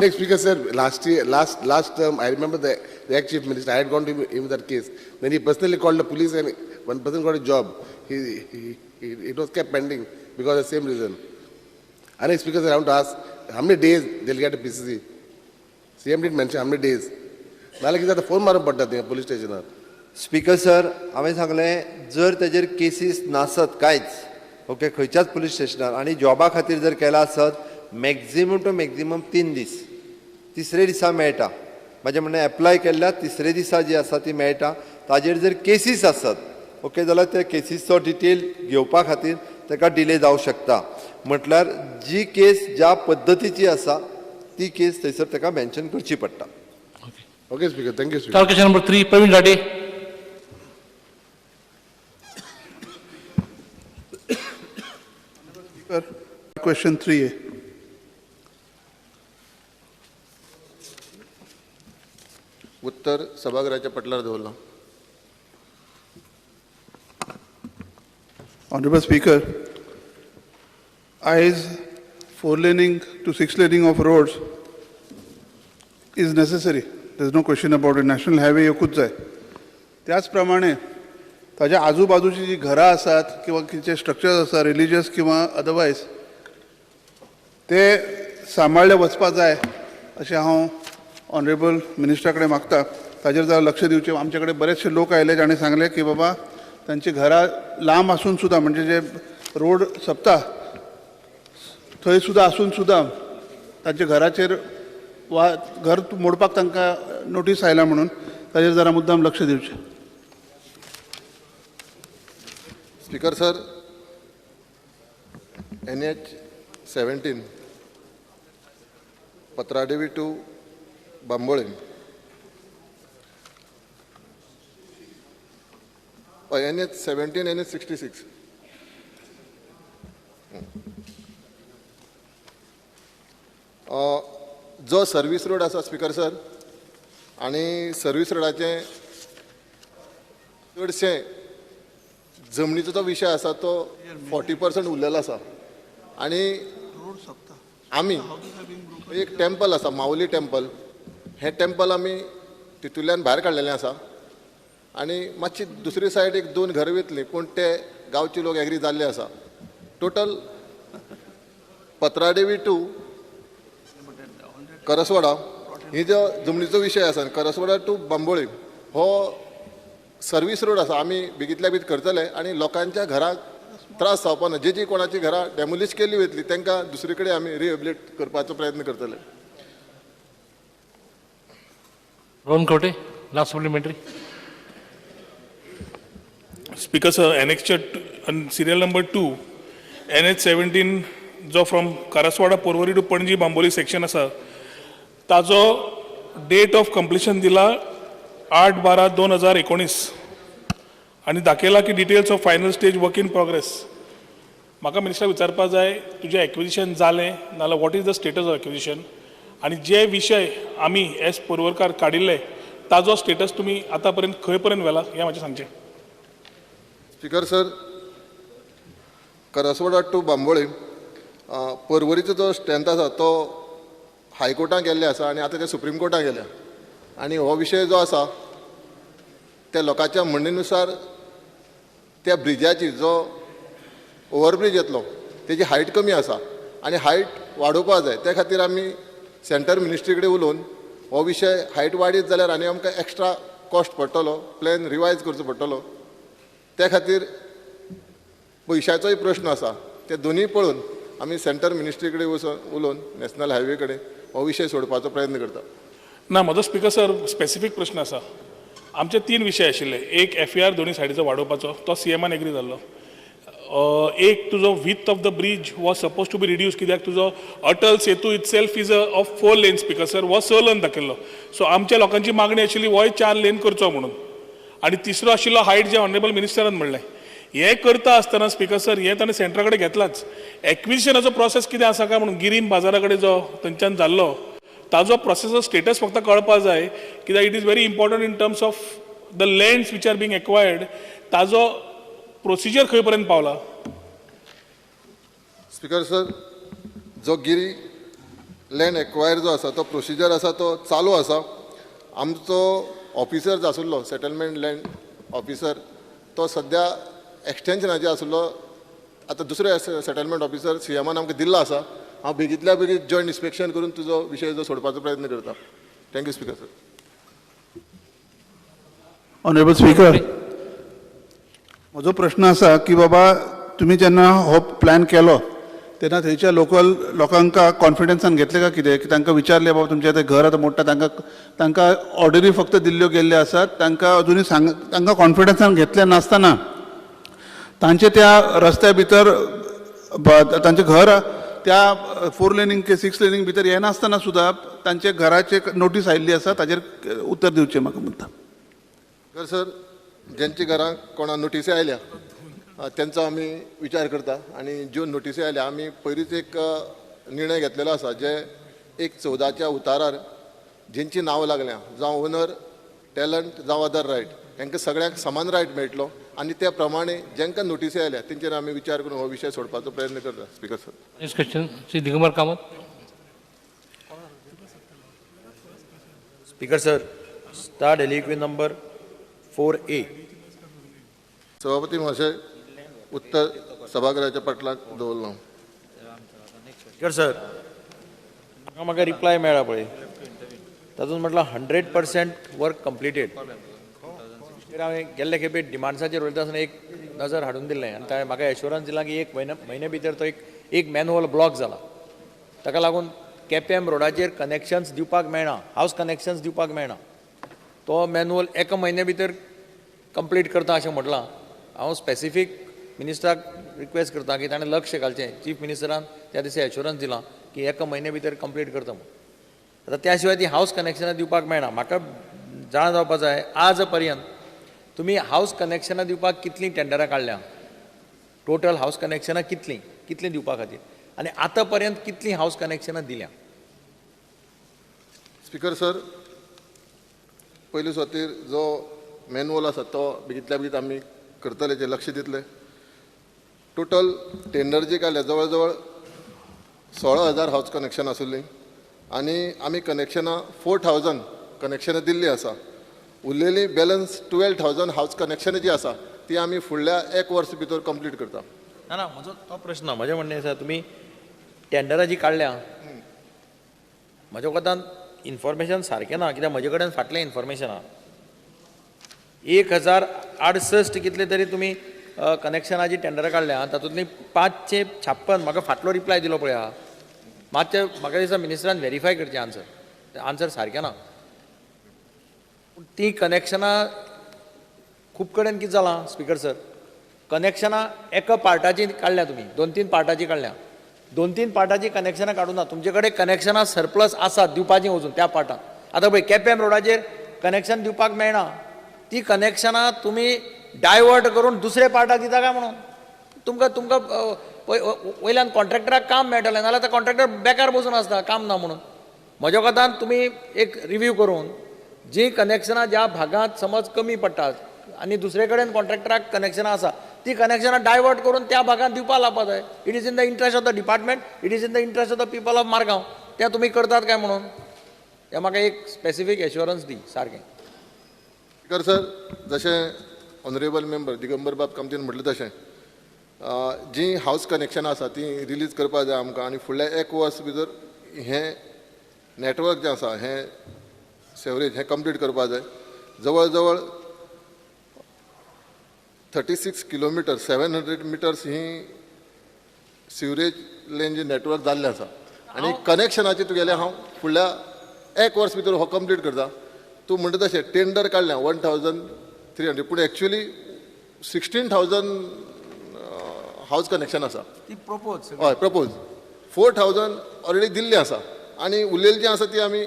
Next Speaker sir, last year, last term, I remember the ex-chief minister, I had gone to him in that case. Then he personally called the police and one person got a job. It was kept pending because of the same reason. Next Speaker sir, I want to ask, how many days they'll get a PCC? CM didn't mention how many days. नाल्यार कितें जाता, फोन मारूंक पडटा थिंगा पुलीस स्टेशनार. स्पीकर सर, हांवें सांगलें जर तेजेर केसीस नासत कांयच, ओके, खंयच्याच पुलीस स्टेशनार आनी जॉबा खातीर जर केला आसत मॅक्झिमम टू मॅक्झिमम 3 दीस, तिसरे दिसा मेळटा. म्हाजें म्हणणें एप्लाय केल्ल्या तिसरे दिसा जी आसा ती मेळटा. ताजेर जर केसीस आसत ओके जाल्यार त्या केसीसचो डिटेल घेवपा खातीर ताका डिले जावं शकता. म्हटल्यार जी केस ज्या पद्दतीची आसा ती केस थंयसर ताका मेन्शन करची पडटा. Okay speaker, thank you speaker. Question number 3, Praveen Rade. Question 3A. उत्तर सभाघराच्या पटलार दवरलां. Honorable Speaker, आयज 4 laning to 6 laning of roads is necessary. There is no question about it. National highway एकूच जाय. त्याच प्रमाणे ताज्या आजूबाजूची जी घरां आसात किंवा कितें स्ट्रक्चर्स आसा रिलिजियस किंवा अदरवायज ते सांबाळ्ळे वचपा जाय अशें हांव ऑनरेबल मिनिस्टरा कडेन मागता. ताजेर जरा लक्ष दिवचें. आमचे कडेन बरेचशे लोक आयले जाणें सांगलें की बाबा तांची घरां लांब आसून सुद्दां म्हणजे जे रोड सोंपता थंय सुद्दां आसून सुद्दां तांच्या घराचेर वा घर मोडपाक तांकां नोटीस आयला म्हणून ताजेर जरा मुद्दाम लक्ष दिवचें. Speaker sir, NH 17 Patradevi to Bambolim, NH 17 NH 66 जो सर्वीस रोड आसा स्पीकर सर, आनी सर्वीस रोडाचें चडशें जमनीचो जो विशय आसा तो 40% उरलेलो आसा. आनी आमी एक टेम्पल आसा माऊली टेम्पल, हें टेम्पल आमी तितूंतल्यान भायर काडलेलें आसा आनी मातशी दुसरी सायड एक 2 घरां वयतलीं पूण ते गांवचे लोक एग्री जाल्ले आसा. टोटल पत्रादेवी टू करसवाडा ही जो जमनीचो विशय आसा, करसवाडा टू बांबोळी हो सर्वीस रोड आसा. आमी बेगीतल्या बेगीन करतले आनी लोकांच्या घराक त्रास जावपा ना. जी जी कोणाची घरां डेमोलिश केल्ली वयतली तांकां दुसरे कडेन आमी रिहेबिलिट करपाचो प्रयत्न करतले. Rohan Khaunte, last supplementary. Speaker sir, annexure serial number 2 NH 17 जो from Karaswada Porvorim to Panaji Bambolim section आसा ताजो डेट ऑफ कंप्लिशन दिला 8/12/2019 आनी दाखयला की details of final stage work in progress. म्हाका मिनिस्टराक विचारपाक जाय तुजें एक्विजिशन जालें नाल्यार what is the status of acquisition आनी जे विशय आमी एज पोरवरकार काडिल्ले ताजो स्टेटस तुमी आतां पर्यंत खंय पर्यंत व्हेला हें म्हाजें सांगचें. Speaker sir, Karaswada to Bambolim पर्वरीचो जो स्ट्रेंथ आसा तो हायकोर्टाक गेल्ले आसा आनी आतां ते सुप्रीम कोर्टाक गेल्या आनी हो विशय जो आसा त्या लोकांच्या म्हणणेनुसार त्या ब्रिजाची जो ओवरब्रीज येतलो तेजी हायट कमी आसा आनी हायट वाडोवपा जाय. त्या खातीर आमी सेंटर मिनिस्ट्री कडेन उलोवन हो विशय हायट वाडयत जाल्यार आनी आमकां एक्स्ट्रा कॉस्ट पडटलो, प्लॅन रिवायज करचो पडटलो. त्या खातीर पयशाचोय प्रश्न आसा. ते दोनूय पळोवन आमी सेंटर मिनिस्ट्री कडेन वचून उलोवन नॅशनल हायवे कडेन हो विशय सोडपाचो प्रयत्न करता. ना, म्हजो स्पीकर सर स्पेसिफीक प्रश्न आसा. आमचे 3 विशय आशिल्ले. एक FAR दोनूय सायडीचो वाडोवपाचो, तो CMआन एग्री जाल्लो. एक तुजो width of the bridge was suppose to be reduce कित्याक तुजो Atal Setu itself is a of 4 lane speaker sir, हो 6 लेन दाखयल्लो. सो आमच्या लोकांची मागणी आशिल्ली होय 4 लेन करचो म्हणून. आनी तिसरो आशिल्लो हायट जे ऑनरेबल मिनिस्टरान म्हणलें. हें करता आसतना स्पीकर सर हें ताणें सेंटरा कडेन घेतलाच. एक्विजिशनाचो प्रोसेस कितें आसा काय म्हणून गिरीम बाजारा कडेन जो थंयच्यान जाल्लो ताजो प्रोसेसचो स्टेटस फक्त कळपा जाय कित्याक it is very important in terms of the lands which are being acquired. ताजो प्रोसिजर खंय पर्यंत पावला? स्पीकर सर, जो गिरी लँड एक्वायर जो आसा तो प्रोसिजर आसा तो चालू आसा. आमचो ऑफिसर जो आसलो सेटलमेंट लँड ऑफिसर तो सद्या एक्सटेन्शनाचेर आसलो. आतां दुसरो सेटलमेंट ऑफिसर CMआन आमकां दिल्लो आसा. हांव बेगीतल्या बेगीन जॉयंट इन्स्पेक्शन करून तुजो विशय जो सोडपाचो प्रयत्न करता. Thank you speaker sir. Honourable speaker, म्हजो प्रश्न आसा की बाबा तुमी जेन्ना हो प्लॅन केलो तेन्ना थंयच्या लोकल लोकांक कॉन्फिडन्सान घेतलें काय कितें की तांकां विचारलें बाबा तुमचें आतां घर आतां मोडटा, तांकां तांकां ऑर्डरी फक्त दिल्ल्यो गेल्ल्यो आसात, तांकां अजुनूय सांग तांकां कॉन्फिडन्सान घेतलें नासतना तांचे त्या रस्त्या भितर तांचें घर त्या 4 लेनींग की 6 लेनींग भितर येनासतना सुद्दां तांचे घराचे नोटीस आयिल्ली आसा, ताजेर उत्तर दिवचें म्हाका मुद्दाम. तर सर, ज्यांच्या घरांक कोणा नोटिसी आयल्या तेंचो आमी विचार करता आनी ज्यो नोटिसी आयल्या आमी पयलींच एक निर्णय घेतलेलो आसा जे 1/14च्या उतारार जेंची नांवां लागल्या जावं ओनर टॅलंट जावं अदर रायट हांकां सगळ्यांक समान रायट मेळटलो आनी त्या प्रमाणे जांकां नोटिसी आयल्या तेंचेर आमी विचार करून हो विशय सोडपाचो प्रयत्न करता. Speaker sir. Next question, Shri Digambar Kamat. Speaker sir, starred LAQ number 4A. सभापती महोदय, उत्तर सभागृहाच्या पटलाक दवरलां. स्पीकर सर, म्हाका रिप्लाय मेळ्ळा पळय, तातूंत म्हटलां 100% वर्क कंप्लिटेड. हांवें गेल्ले खेपे डिमांड्साचेर उलयता आसतना एक नजर हाडून दिल्लें आनी ताणें म्हाका एश्योरन्स दिलां की एक म्हयन्या भितर तो एक मॅन्युअल ब्लॉक जाला. ताका लागून केपें रोडाचेर कनेक्शन्स दिवपाक मेळना, हावस कनेक्शन्स दिवपाक मेळना. तो मॅन्युअल एका म्हयन्या भितर कंप्लीट करता अशें म्हटलां. हांव स्पेसिफीक मिनिस्टराक रिक्वेस्ट करता की ताणें लक्ष घालचें. चीफ मिनिस्टरान त्या दिसा एश्योरन्स दिलां की एका म्हयन्या भितर कंप्लीट करता म्हूण. आतां त्या शिवाय ती हावस कनेक्शनां दिवपाक मेळना. म्हाका जाणा जावपा जाय, आज पर्यंत तुमी हावस कनेक्शनां दिवपाक कितलीं टेंडरां काडल्या, टोटल हावस कनेक्शनां कितलीं कितलीं दिवपा खातीर, आनी आतां पर्यंत कितलीं हावस कनेक्शनां दिल्या? स्पीकर सर, पयले सुवातेर जो मॅन्युअल आसा तो बेगीतल्या बेगीत आमी करतले, जे लक्ष दितले. टोटल टेंडर जी काडल्या जवळ जवळ 16,000 हावस कनेक्शन आसुल्लीं आनी आमी कनेक्शनां 4,000 कनेक्शनां दिल्लीं आसा. उरलेली बॅलन्स 12,000 हावस कनेक्शनां जी आसा ती आमी फुडल्या एक वर्स भितर कंप्लीट करता. ना ना, म्हजो तो प्रश्न, म्हजें म्हणणें आसा, तुमी टेंडरां जी काडल्या, म्हज्या कोतान इन्फॉर्मेशन सारकें ना, कित्याक म्हजे कडेन फाटलें इन्फॉर्मेशन आहा. 1,068 कितले तरी तुमी कनेक्शनाची टेंडरां काडल्या, तातूंतलीं 556 म्हाका फाटलो रिप्लाय दिलो पळय आहा. मातशें म्हाका दिसता मिनिस्टरान व्हेरीफाय करचें आन्सर, आन्सर सारकें ना. पूण तीं कनेक्शनां खूब कडेन कितें जालां स्पीकर सर, कनेक्शनां एका पार्टाची काडल्या तुमी, 2-3 पार्टाची काडल्या, 2-3 पार्टाची कनेक्शनां काडूं ना. तुमचे कडेन कनेक्शनां सरप्लस आसात दिवपाचीं वचून त्या पार्टान. आतां पळय केपें रोडाचेर कनेक्शन दिवपाक मेळना, ती कनेक्शनां तुमी डायवर्ट करून दुसऱ्या पार्टाक दिता काय म्हणून तुमकां तुमकां वयल्यान कॉन्ट्रॅक्टराक काम मेळटलें, नाजाल्यार आतां कॉन्ट्रॅक्टर बेकार बसून आसता काम ना म्हणून. म्हज्या कोतान तुमी एक रिव्यू करून जीं कनेक्शनां ज्या भागांत समज कमी पडटात आनी दुसरे कडेन कॉन्ट्रॅक्टराक कनेक्शनां आसा ती कनेक्शनां डायवर्ट करून त्या भागांत दिवपाक लावपा जाय. It is in the interest of the department, it is in the interest of the people of Margao. तें तुमी करतात काय म्हणून हें म्हाका एक स्पेसिफीक एश्योरन्स दी सारकें. स्पीकर सर, जशें ऑनरेबल मेंबर दिगंबर बाब कामतीन म्हटलें तशें जीं हावस कनेक्शनां आसा तीं रिलीज करपाक जाय आमकां आनी फुडल्या एक वर्स भितर हें नॅटवर्क जें आसा हें सेवरेज हें कंप्लीट करपाक जाय. जवळ जवळ 36 किलोमिटर 700 मिटर्स ही सिवरेज लेन जी नॅटवर्क जाल्लें आसा आनी कनेक्शनाचें तुगेलें हांव फुडल्या एक वर्स भितर हो कंप्लीट करता. तूं म्हणटा तशें टेंडर काडलें 1,300, पूण एक्चुअली 16,000 हावस कनेक्शन आसा. ती प्रपोज, हय प्रपोज 4,000 ऑलरेडी दिल्ली आसा आनी उरलेली जी आसा ती आमी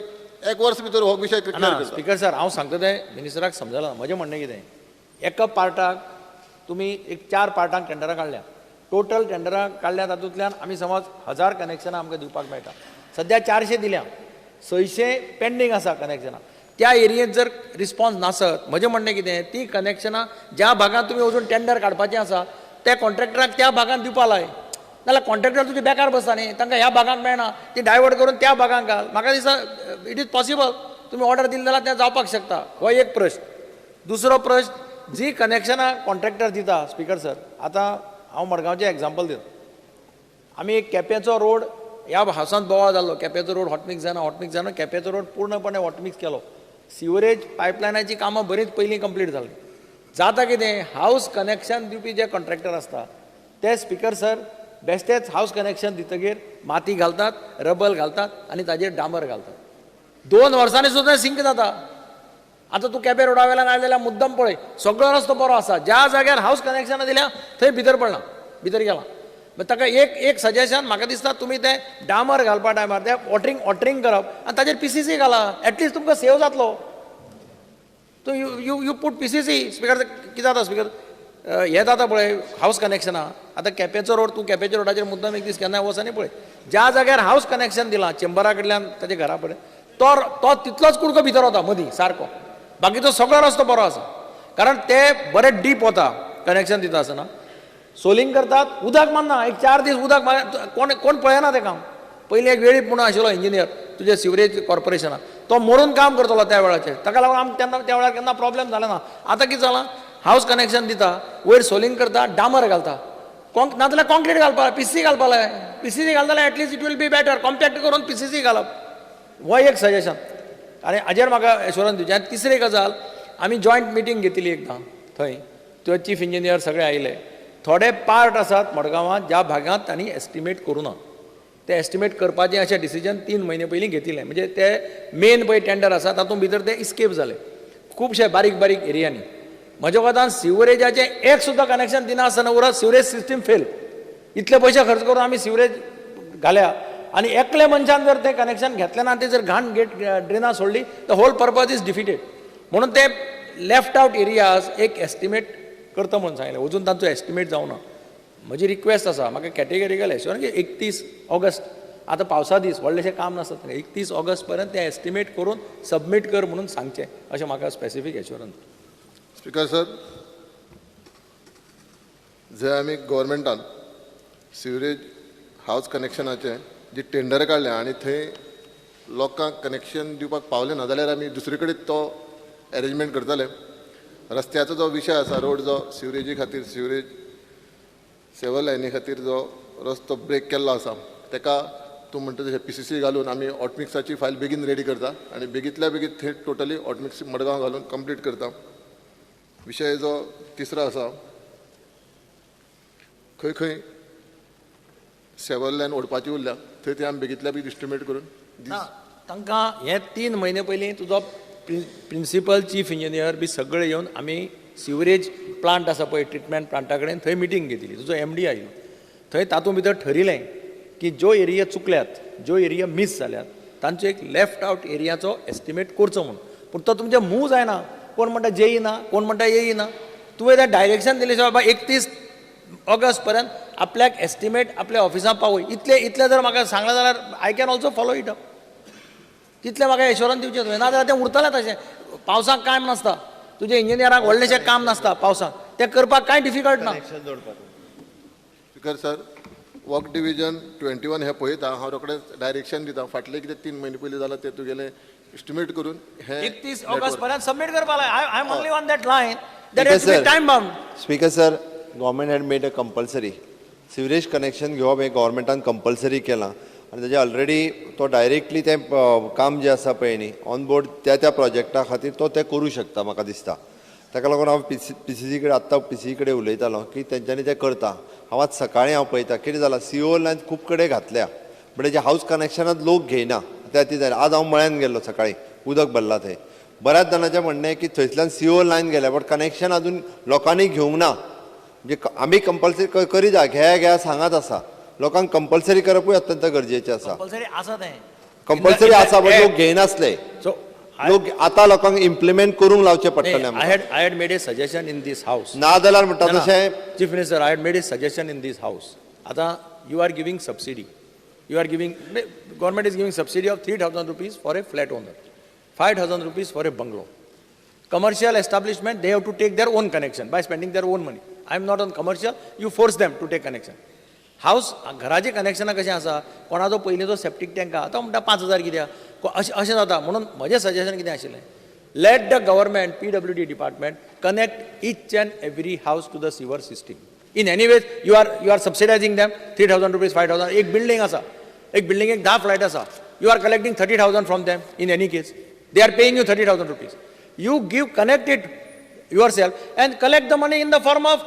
एक वर्स भितर हो विशय क्लियर करता. स्पीकर सर, हांव सांगता तें मिनिस्टराक समजलां. म्हजें म्हणणें कितें, एका पार्टाक तुमी एक 4 पार्टांक टेंडरां काडल्या, टोटल टेंडरां काडल्या, तातूंतल्यान आमी समज 1,000 कनेक्शनां आमकां दिवपाक मेळटा. सद्या 400 दिल्या, 600 पेंडींग आसा कनेक्शनां. त्या एरियेंत जर रिस्पॉन्स नासत, म्हजें म्हणणें कितें, ती कनेक्शनां ज्या भागांत तुमी वचून टेंडर काडपाचें आसा त्या कॉन्ट्रॅक्टराक त्या भागांत दिवपा लाय, नाल्यार कॉन्ट्रॅक्टर तुजे बेकार बसता न्ही, तांकां ह्या भागांत मेळना, ती डायवर्ट करून त्या भागांत घाल. म्हाका दिसता it is possible, तुमी ऑर्डर दिली जाल्यार तें जावपाक शकता. हो एक प्रश्न. दुसरो प्रश्न, जी कनेक्शनां कॉन्ट्रॅक्टर दिता स्पीकर सर, आतां हांव मडगांवचें एग्जाम्पल दिता. आमी एक केपेंचो रोड ह्या हावसांत बोवाळ जाल्लो, केपेंचो रोड हॉटमिक्स जायना, हॉटमिक्स जायना, केपेंचो रोड पूर्णपणे हॉटमिक्स केलो. सिवरेज पायपलायनाची कामां बरीच पयलीं कंप्लीट जालीं. जाता कितें, हावस कनेक्शन दिवपी जे कॉन्ट्रॅक्टर आसता ते स्पीकर सर बेश्टेच हावस कनेक्शन दितगीर माती घालतात, रबल घालतात आनी ताजेर डांबर घालतात. 2 वर्सांनी सुद्दां सिंक जाता. आतां तूं केपें रोडा वेल्यान आयलो जाल्यार मुद्दम पळय, सगळो रस्तो बरो आसा, ज्या जाग्यार हावस कनेक्शनां दिल्या थंय भितर पडलां, भितर गेलां. मागीर ताका एक एक सजेशन म्हाका दिसता, तुमी तें डांबर घालपा टायमार तें वॉटरींग वॉटरींग करप आनी ताजेर PCC घाला, एटलिस्ट तुमकां सेव जातलो. तूं you you you put PCC. Speaker कितें जाता स्पीकर, हें जाता पळय हावस कनेक्शनां. आतां केपेंचो रोड, तूं केपेंच्या रोडाचेर मुद्दम एक दीस केन्नाय वच आनी पळय, ज्या जाग्यार हावस कनेक्शन दिलां चेंबरा कडल्यान ताच्या घरा पळय, तो तितलोच कुडको भितर वता मदीं सारको. बाकीचो सगळो रस्तो बरो आसा, कारण ते बरे डीप वता कनेक्शन दिता आसतना सोलिंग करतात, उदक मारना, एक 4 दीस उदक मार, कोण कोण पळयना तें काम. पयलीं एक वेळीप म्हणून आशिल्लो इंजिनियर तुजे सिवरेज कॉर्पोरेशनाक, तो मरून काम करतलो त्या वेळाचेर, ताका लागून आमकां तेन्ना त्या वेळार केन्ना प्रॉब्लेम जालें ना. आतां कितें जालां, हावस कनेक्शन दिता, वयर सोलिंग करता, डांबर घालता, नाजाल्यार कॉन्क्रीट घालपा, पीसीसी घालपा लाय, पीसीसी घालता जाल्यार at least it will be better, compact करून पीसीसी घालप, हो एक सजेशन. आनी हाजेर म्हाका एश्योरन्स दिवचें. आनी तिसरी गजाल, आमी जॉयंट मिटींग घेतिल्ली एकदां थंय, त्यो चीफ इंजिनियर सगळे आयले, थोडे पार्ट आसात मडगांवांत ज्या भागांत तांणी एस्टिमेट करूं ना, ते एस्टिमेट करपाचें अशें डिसिजन 3 म्हयने पयलीं घेतिल्लें, म्हणजे ते मेन पळय टेंडर आसा तातूंत भितर ते इस्केप जाले खुबशे बारीक बारीक एरियांनी. म्हज्या कोतान सिवरेजाचें एक सुद्दां कनेक्शन दिना आसतना उरत, सिवरेज सिस्टीम फेल. इतले पयशे खर्च करून आमी सिवरेज घाल्या आनी एकले मनशान जर तें कनेक्शन घेतलें ना, तें जर घाण गेट ड्रेना सोडली, the whole purpose is defeated. म्हणून ते लेफ्ट आवट एरियाज एक एस्टिमेट करता म्हणून सांगलें, अजून तांचो एस्टिमेट जावना. म्हजी रिक्वेस्ट आसा, म्हाका कॅटेगरिकल एश्योरन्स की 31 ऑगस्ट, आतां पावसा दीस, व्हडलेशें काम नासता, 31 ऑगस्ट पर्यंत तें एस्टिमेट करून सबमीट कर म्हणून सांगचें, अशें म्हाका स्पेसिफीक एश्योरन्स. स्पीकर सर, जे आमी गव्हर्मेंटान सिवरेज हावस कनेक्शनाचें जी टेंडर काडलें आनी थंय लोकांक कनेक्शन दिवपाक पावलें ना जाल्यार आमी दुसरे कडेन तो एरेंजमेंट करतले. रस्त्याचो जो विशय आसा, रोड जो सिवरेजी खातीर, सिवरेज सेवर लायनी खातीर जो रस्तो ब्रेक केल्लो आसा तेका तूं म्हणटा तशें पीसीसी घालून आमी ऑटमिक्साची फायल बेगीन रेडी करता आनी बेगींतल्या बेगीन थंय टोटली ऑटमिक्स मडगांव घालून कंप्लीट करता. विशय जो तिसरो आसा, खंय खंय सेवर लायन ओडपाची उरल्या थंय ते आमी बेगींतल्या बेगीन एस्टिमेट करून तांकां हे 3 म्हयने पयलीं तुजो प्रिंसिपल चीफ इंजिनियर बी सगळे येवन आमी सिवरेज प्लांट आसा पळय ट्रिटमेंट प्लांटा कडेन थंय मिटींग घेतली, तुजो एमडी आयलो, थंय तातूंत भितर ठरिलें की ज्यो एरिया चुकल्यात, ज्यो एरिया मीस जाल्यात तांचो एक लेफ्ट आवट एरियाचो एस्टिमेट करचो म्हणून. पूण तो तुमचें मूव जायना, कोण म्हणटा जेई ना, कोण म्हणटा येई ना. तुवें तें डायरेक्शन दिलें बाबा 31 ऑगस्ट पर्यंत आपल्याक एस्टिमेट आपल्या ऑफिसांत पावय, इतलें इतलें जर म्हाका सांगलें जाल्यार I can also follow it up, तितलें म्हाका एश्योरन्स दिवचें तुवें, नाजाल्यार तें उरतलें तशें. पावसाक कांय नासता, तुजें इंजिनियराक व्हडलेशें काम नासता पावसाक, तें करपाक कांय डिफिकल्ट ना. स्पीकर सर, वर्क डिविजन 21 हें पळयता हांव, रोखडेंच डायरेक्शन दिता. फाटले कितें 3 म्हयने पयलीं जालां तें तुगेलें एस्टिमेट करून हें 31 ऑगस्ट पर्यंत सबमीट करपाक लाय. I am only on that line, that has to be time bound. Speaker sir, government had made a compulsory sewerage connection घेवप हें गव्हर्मेंटान कंपल्सरी केलां आनी ताजें ऑलरेडी तो डायरेक्टली तें काम जें आसा पळय न्ही ऑन बोर्ड त्या त्या प्रोजेक्टा खातीर तो तें करूं शकता म्हाका दिसता. ताका लागून हांव पीसीसी कडेन आत्तां पीसीसी कडेन उलयतालो की तेंच्यांनी तें करता. हांव आज सकाळीं हांव पळयता कितें जालां, सीओ लायन खूब कडेन घातल्या बट हेजे हावस कनेक्शनांत लोक घेयना त्या ती जालें. आज हांव मळ्यान गेल्लो सकाळीं, उदक भरलां थंय, बऱ्याच जाणांचें म्हणणें की थंयसल्यान सीओ लायन गेल्या बट कनेक्शन अजून लोकांनी घेवंक ना. म्हणजे आमी कंपल्सरी करी जाय, घेया घेया सांगात आसा, लोकांक कंपल्सरी करपूय अत्यंत गरजेचें आसा. कंपल्सरी आसा तें, कंपल्सरी आसा बट लोक घेयनासले, लोक आतां लोकांक इम्प्लिमेंट करूंक लावचें पडटलें. I had made a suggestion in this house. ना जाल्यार म्हणटा तशें chief minister, I had made a suggestion in this house. आतां you are giving subsidy, you are giving, government is giving subsidy of 3,000 rupees for a flat owner, 5,000 rupees for a bungalow. Commercial establishment, they have to take their own connection by spending their own money. I am not on commercial, you force them to take connection. House घराचें कनेक्शनां कशें आसा, कोणाचो पयलींचो सेप्टीक टँक आहा तो म्हणटा 5,000 कित्याक, अशें अशें जाता. म्हणून म्हजें सजेशन कितें आशिल्लें, let the government PWD department connect each and every house to the sewer system. In any ways you are subsidising them 3,000 rupees, 5,000. एक बिल्डींग आसा, एक बिल्डिंगेक 10 फ्लॅट आसा, you are collecting 30,000 from them. In any case they are paying you 30,000 rupees. You give, connect it yourself and collect the money in the form of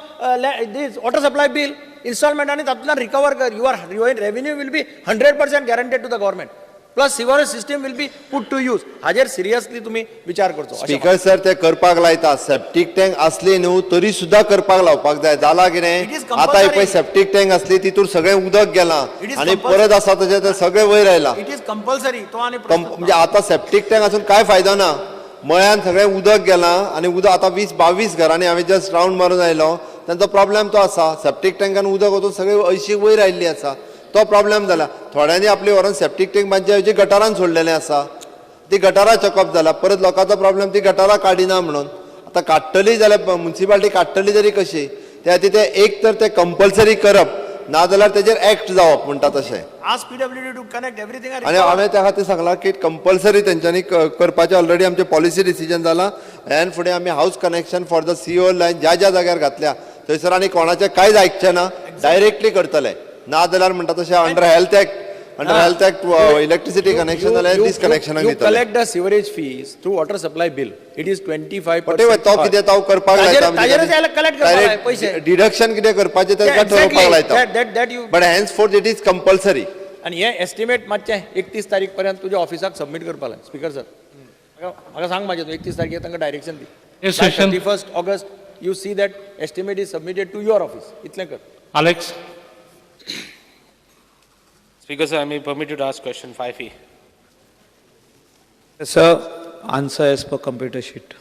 this water supply bill installment आणि तातूंतल्यान रिकवर कर. Your revenue will be 100% guaranteed to the government, plus sewer system will be put to use. हाजेर सिरियसली तुमी विचार करचो. स्पीकर सर, ते करपाक लायता, सेप्टीक टँक आसली न्हू तरी सुद्दां करपाक लावपाक जाय. जाला कितें आतां पळय सेप्टीक टँक आसली तितूर सगळें उदक गेलां आनी परत आसा तशें तें सगळें वयर आयलां. It is compulsory. तो आनी म्हणजे आतां सेप्टीक टँक आसून कांय फायदो ना, मळ्यान सगळें उदक गेलां आनी उदक आतां 20-22 घरांनी हांवें जस्ट रावंड मारून आयलो, तांचो प्रॉब्लेम तो आसा. सेप्टीक टँकान उदक वचून सगळें अंयशीं वयर आयिल्ली आसा, तो प्रॉब्लेम जाला. थोड्यांनी आपली व्हरोन सेप्टीक टँक बांदच्या ऐवजी गटारान सोडलेलें आसा. ती गटारां चॉकअप जाला, परत लोकांचो प्रॉब्लम ती गटारां काडिना म्हणून. आतां काडटली जाल्यार मुन्सिपाल्टी काडटली तरी कशी? त्या खातीर ते एक तर ते कंपल्सरी करप, नाजाल्यार तेजेर एक्ट जावप म्हणटा तशें. Ask PWD to connect everything. आनी हांवें त्या खातीर सांगलां की कंपल्सरी तेंच्यांनी करपाचें. ऑलरेडी आमचें पॉलिसी डिसिजन जालां. ह्यान फुडें आमी house connection for the sewer line ज्या ज्या जाग्यार घातल्या थंयसर आनी कोणाचें कांयच आयकचें ना, डायरेक्टली करतले. ना जाल्यार म्हणटा तशें under health act, under health act electricity connection जाल्यार डिसकनेक्शनाक You दितले. collect the sewerage fees through water supply bill. It is 25%. Whatever, तो कितें तो करपाक लायता. कलेक्ट करपाक पयशे. डिडक्शन कितें करपाचें तें ठरोवपाक लायता. That you but henceforth it is compulsory. आनी हे एस्टिमेट मातशें 31 तारीख पर्यंत तुज्या ऑफिसाक सबमीट करपा लाय. स्पीकर सर, म्हाका सांग मातशें, तूं 31 तारखेर तांकां direction the. Yes, session. 31 August you see that estimate is submitted to your office. इतलें कर. Alex. Speaker sir, I may permit you to ask question 5A. Sir, answer as per computer sheet.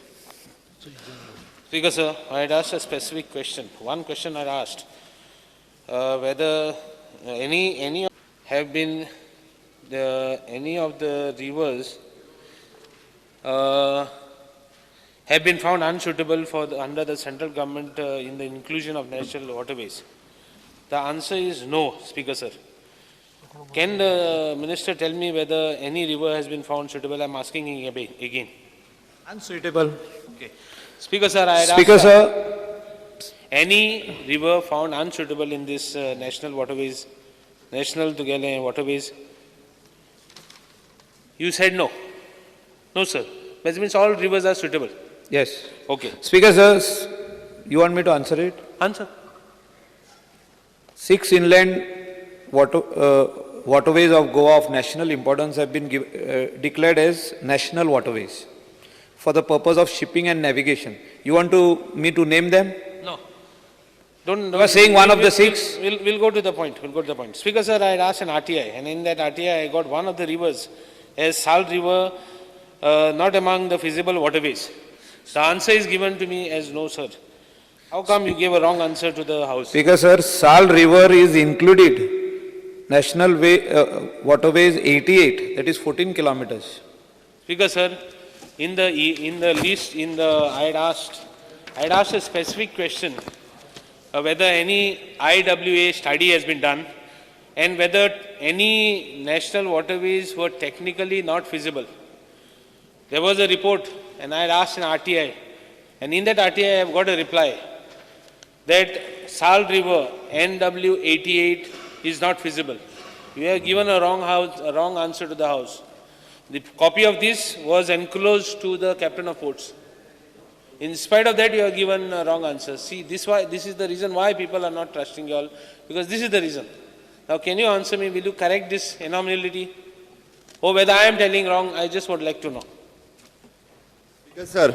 Speaker sir, I had asked a specific question. One question I had asked, whether any have been the any of the rivers have been found unsuitable for the, under the central government in the inclusion of national waterways. The answer is no, Speaker sir. Can the minister tell me whether any river has been found suitable? I am asking him again. Unsuitable. Okay. Speaker sir, I had Speaker asked, sir, any river found unsuitable in this national waterways, national together waterways? You said no. No, sir. That means all rivers are suitable. Yes. Okay. Speaker sir, you want me to answer it? Answer. 6 inland waterways of Goa of national importance have been declared as national waterways for the purpose of shipping and navigation. You want me to name them? No. Don't. You are saying one of the 6? We'll go to the point. We'll go to the point. Speaker sir, I had asked an RTI, and in that RTI, I got one of the rivers as Sal River, not among the feasible waterways. The answer is given to me as no, sir. How come you gave a wrong answer to the house? Speaker sir, Sal River is included. National way, waterways 88, that is 14 kilometers. Speaker sir, in the list, I had asked a specific question whether any IWA study has been done and whether any national waterways were technically not feasible. There was a report, and I had asked an RTI, and in that RTI I have got a reply that Sal River NW 88 is not feasible. You have given a wrong answer to the house. The copy of this was enclosed to the captain of ports. In spite of that, you have given a wrong answer. See, this is the reason why people are not trusting you all, because this is the reason. Now, can you answer me? Will you correct this anomaly? Or whether I am telling wrong, I just would like to know. Yes, sir.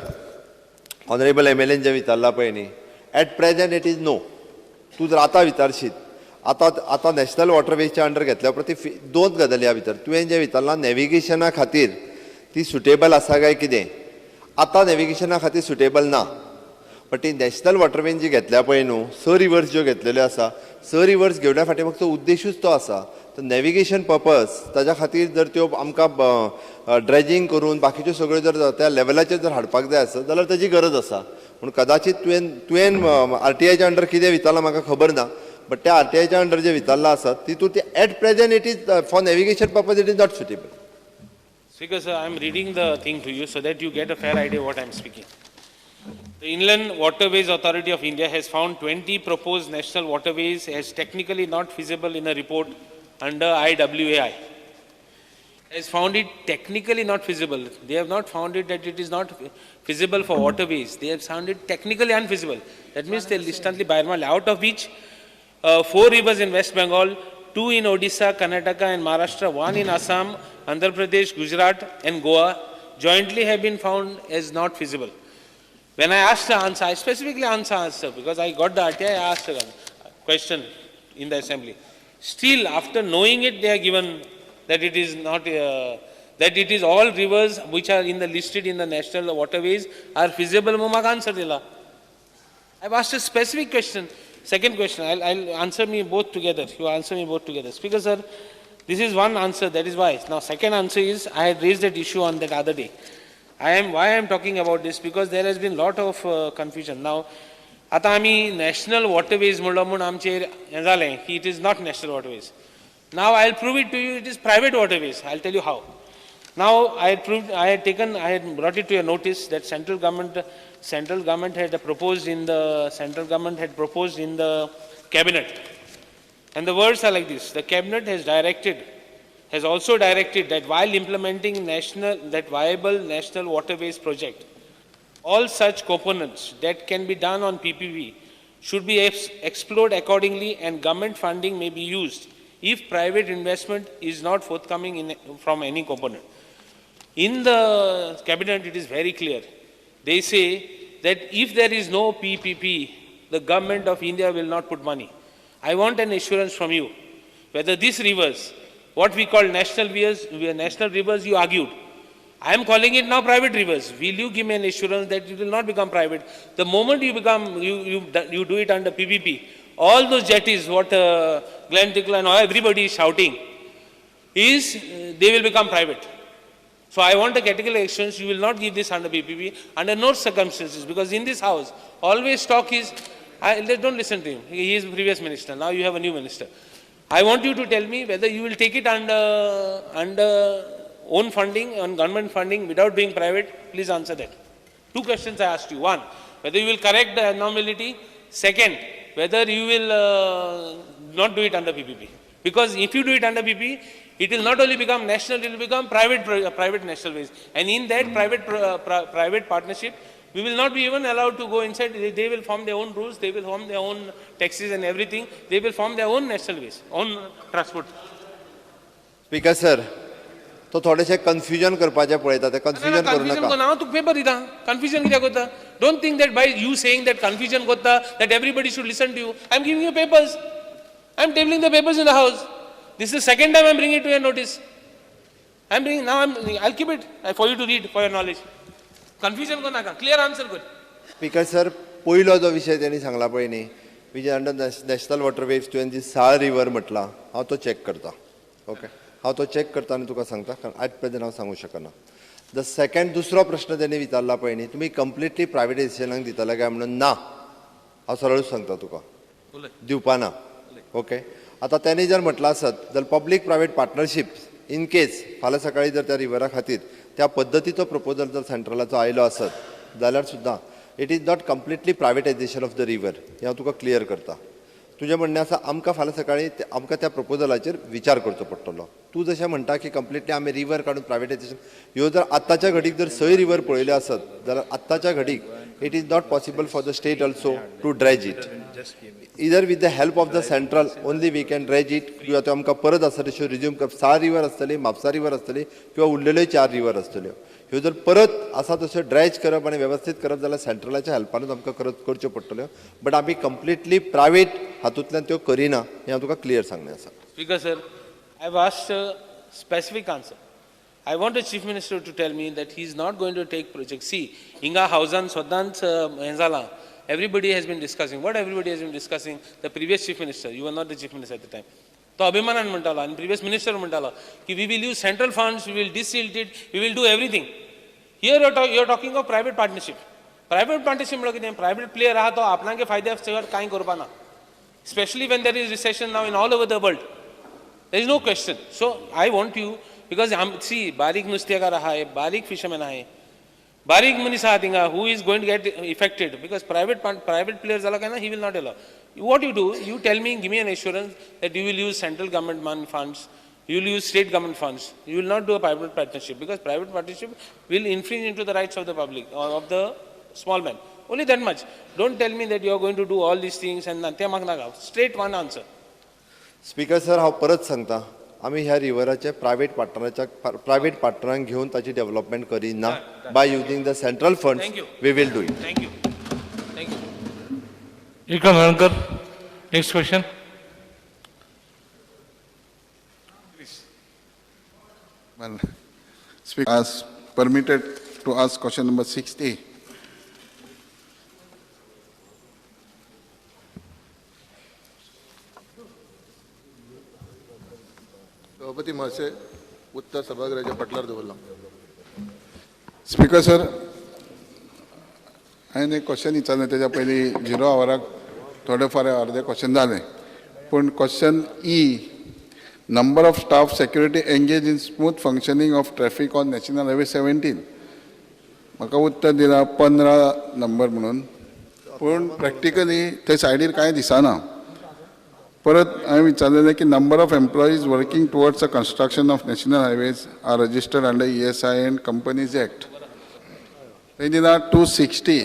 Honorable MLA जे विचारला पळय न्ही, at present it is no. तूं जर आतां विचारशीत, आतां आतां नॅशनल वॉटरवेजच्या अंडर घेतल्या उपरांत ती दोन गजाली ह्या भितर. तुवें जें विचारलां नॅविगेशना खातीर ती सुटेबल आसा काय कितें, आतां नॅविगेशना खातीर सुटेबल ना. बट ती नॅशनल वॉटरवेज जी घेतल्या पळय न्हू, स रिवर्स ज्यो घेतलेल्यो आसा, स रिवर्स घेवण्या फाटीं फक्त उद्देशूच तो आसा, तर नॅविगेशन पर्पज ताज्या खातीर जर त्यो आमकां ड्रेजिंग करून बाकीच्यो सगळ्यो जर त्या लेवलाचेर जर हाडपाक जाय आसत जाल्यार ताजी गरज आसा. पूण कदाचित तुवें आरटीआयच्या अंडर कितें विचारलां म्हाका खबर ना, बट त्या आरटीआयच्या अंडर जे विचारलां आसा तितूंत ते at present it is for navigation purpose it is not suitable. Speaker sir, I am reading the thing to you so that you get a fair idea what I am speaking. The Inland Waterways Authority of India has found 20 proposed national waterways as technically not feasible in a report under IWAI. Has found it technically not feasible. They have not found it that it is not feasible for waterways. They have found it technically unfeasible. That means they listantly Bayarmal, out of which 4 rivers in West Bengal, 2 in Odisha, Karnataka and Maharashtra, 1 in Assam, Andhra Pradesh, Gujarat and Goa jointly have been found as not feasible. When I asked the answer, I specifically answer because I got the RTI, I asked the question in the assembly. Still, after knowing it, they are given that it is not, that it is all rivers which are in the listed in the national waterways are feasible. Mumaka answer dila. I've asked a specific question. Second question, I'll answer me both together. You answer me both together. Speaker sir, This is one answer, that is why. Now, second answer is, I had raised that issue on that other day. Why I am talking about this, because there has been lot of confusion. Now, आता आमी नॅशनल वॉटरवेज म्हणलो म्हूण आमचेर हें जालें की it is not national waterways. Now I will prove it to you, it is private waterways. I will tell you how. Now I had proved, I had brought it to your notice that central government had proposed in the cabinet, and the words are like this: the cabinet has also directed that while implementing viable national waterways project, all such components that can be done on PPP should be explored accordingly, and government funding may be used if private investment is not forthcoming from any component. In the cabinet, it is very clear. They say that if there is no PPP, the government of India will not put money. I want an assurance from you whether these rivers, what we call national rivers, you argued. I am calling it now private rivers. Will you give me an assurance that it will not become private? The moment you become, you do it under PPP, all those jetties, what Glenn Tickle and everybody is shouting, is they will become private. So I want a categorical assurance you will not give this under PPP under no circumstances, because in this house, always talk is, don't listen to him. He is the previous minister. Now you have a new minister. I want you to tell me whether you will take it under own funding, on government funding, without being private. Please answer that. Two questions I asked you. One, whether you will correct the abnormality. Second, whether you will not do it under PPP. Because if you do it under PPP, it will not only become national, it will become private national ways. And in that private partnership, we will not be even allowed to go inside. They will form their own rules, they will form their own taxes and everything. They will form their own national ways, own transport. Speaker sir, तो थोडेशे कन्फ्युजन करपाचें पळयता, ते कन्फ्युजन करू नाका. हांव तुका पेपर दिता, कन्फ्युजन कित्याक करता? Don't think that by you saying that confusion करता that everybody should listen to you. I am giving you papers, I am tabling the papers in the house. This is second time I am bringing to your notice. I am bringing now, I keep it for you to read for your knowledge. Confusion करू नाका, क्लियर आन्सर कर. स्पीकर सर, पयलो जो विशय तेणी सांगला पळय न्ही, which under national waterways तुवें जी साळ रिवर म्हटला, हांव तो चॅक करता. ओके, हांव तो चॅक करता आनी तुका सांगता, कारण एट प्रेझेंट हांव सांगूंक शकना. The second दुसरो प्रश्न तेणी विचारला पळय न्ही, तुमी कंप्लिटली प्रायवेटायझेशनाक दितले काय म्हणून? ना, हांव सरळूच सांगता तुका, दिवपा ना. ओके, आतां तेणी जर म्हटलां आसत जर public private partnership in case फाल्यां सकाळीं जर त्या रिवरा खातीर त्या पद्दतीचो प्रपोजल जर सेंट्रलाचो आयलो आसत जाल्यार सुद्दां it is not completely privatisation of the river, हें हांव तुका क्लियर करता. तुजें म्हणणें आसा आमकां फाल्यां सकाळीं आमकां त्या प्रपोजलाचेर विचार करचो पडटलो. तूं जशें म्हणटा की कंप्लिटली आमी रिवर काडून प्रायवेटायझेशन, ह्यो जर आत्ताच्या घडीक जर सय रिवर पळयल्यो आसत जाल्यार आत्ताच्या घडीक it is not possible for the state also to dredge it. Either with the help of the central only we can dredge it, किंवा त्यो आमकां परत आसा तश्यो रिज्यूम करप. साळ रिवर आसतली, म्हापसा रिवर आसतली किंवा उरलेल्यो 4 रिवर आसतल्यो, ह्यो जर परत आसा तश्यो ड्रेज करप आनी वेवस्थीत करप जाल्यार सेंट्रलाच्या हेल्पानूच आमकां करच्यो पडटल्यो. बट आमी कंप्लिटली प्रायवेट हातूंतल्यान त्यो करिना, हें हांव तुका क्लियर सांगणें आसा. Speaker sir, I have asked a specific answer. I want the Chief Minister to tell me that he is not going to take project. See, hinga housan सदांच हें जालां. Everybody has been discussing. What everybody has been discussing? The previous Chief Minister, you were not the Chief Minister at the time. तो अभिमानान म्हणटालो आनी previous minister म्हणटालो की we will use central funds, we will desilt it, we will do everything. Here you are talking of private partnership. Private partnership म्हणल्यार कितें? प्रायवेट प्लेयर आहा तो आपणागे फायद्या सगळ्याक कांय करपा ना. Especially when there is recession now in all over the world. There is no question. So I want you, because see, बारीक नुस्तेकार आहाय, बारीक फिशरमॅन आहाय, बारीक मनीस आहा थिंगा, who is going to get affected, because private player जाला काय ना, he will not allow. What you do, you tell me, give me an assurance that you will use central government funds, you will use state government funds, you will not do a private partnership, because private partnership will infringe into the rights of the public or of the small man. Only that much. Don't tell me that you are going to do all these things and तें म्हाका नाका. Straight one answer. Speaker sir, हांव परत सांगता, आमी ह्या रिवराचे प्रायवेट पार्टनरांक घेवन ताची डेव्हलपमेंट करिना. By using the central funds we will do it. Thank you. Thank you. Ekam Halarnkar, next question. Please. Well, Speaker, as permitted to ask question number 6A. सभापती महाशय, उत्तर सभागृहाच्या पटलार दवरलां. स्पीकर सर, हांवें एक क्वेश्चन विचारलें तेज्या पयलीं झिरो आवराक थोडे फार अर्दे क्वेश्चन जालें, पूण question E, number of staff security engage in smooth functioning of traffic on National Highway 17, म्हाका उत्तर दिलां 15 नंबर म्हणून, पूण प्रॅक्टिकली थंय सायडीर कांय दिसना. परत हांवें विचारलेलें की number of employees working towards the construction of national highways are registered under ESI and Companies Act, थंय दिला 260.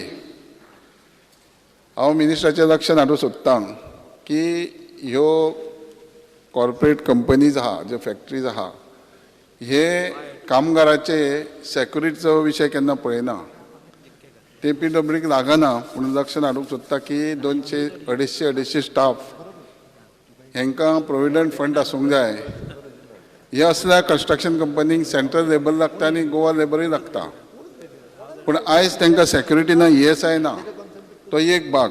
हांव मिनिस्टराचें लक्षांत हाडूंक सोदतां की ह्यो कॉर्पोरेट कंपनीज आहा, ज्यो फॅक्ट्रीज आहा, हे कामगाराचे सेक्युरिटीचो विशय केन्ना पळयना, ते पी डब्ल्यूक लागना. पूण लक्षांत हाडूंक सोदता की 200 250 250 स्टाफ हांकां प्रोविडंट फंड आसूंक जाय. हे असल्या कन्स्ट्रक्शन कंपनीक सेंट्रल लेबर लागता आनी गोवा लेबरूय लागता, पूण आयज तांकां सेक्युरिटी ना, ESI ना, तो एक भाग.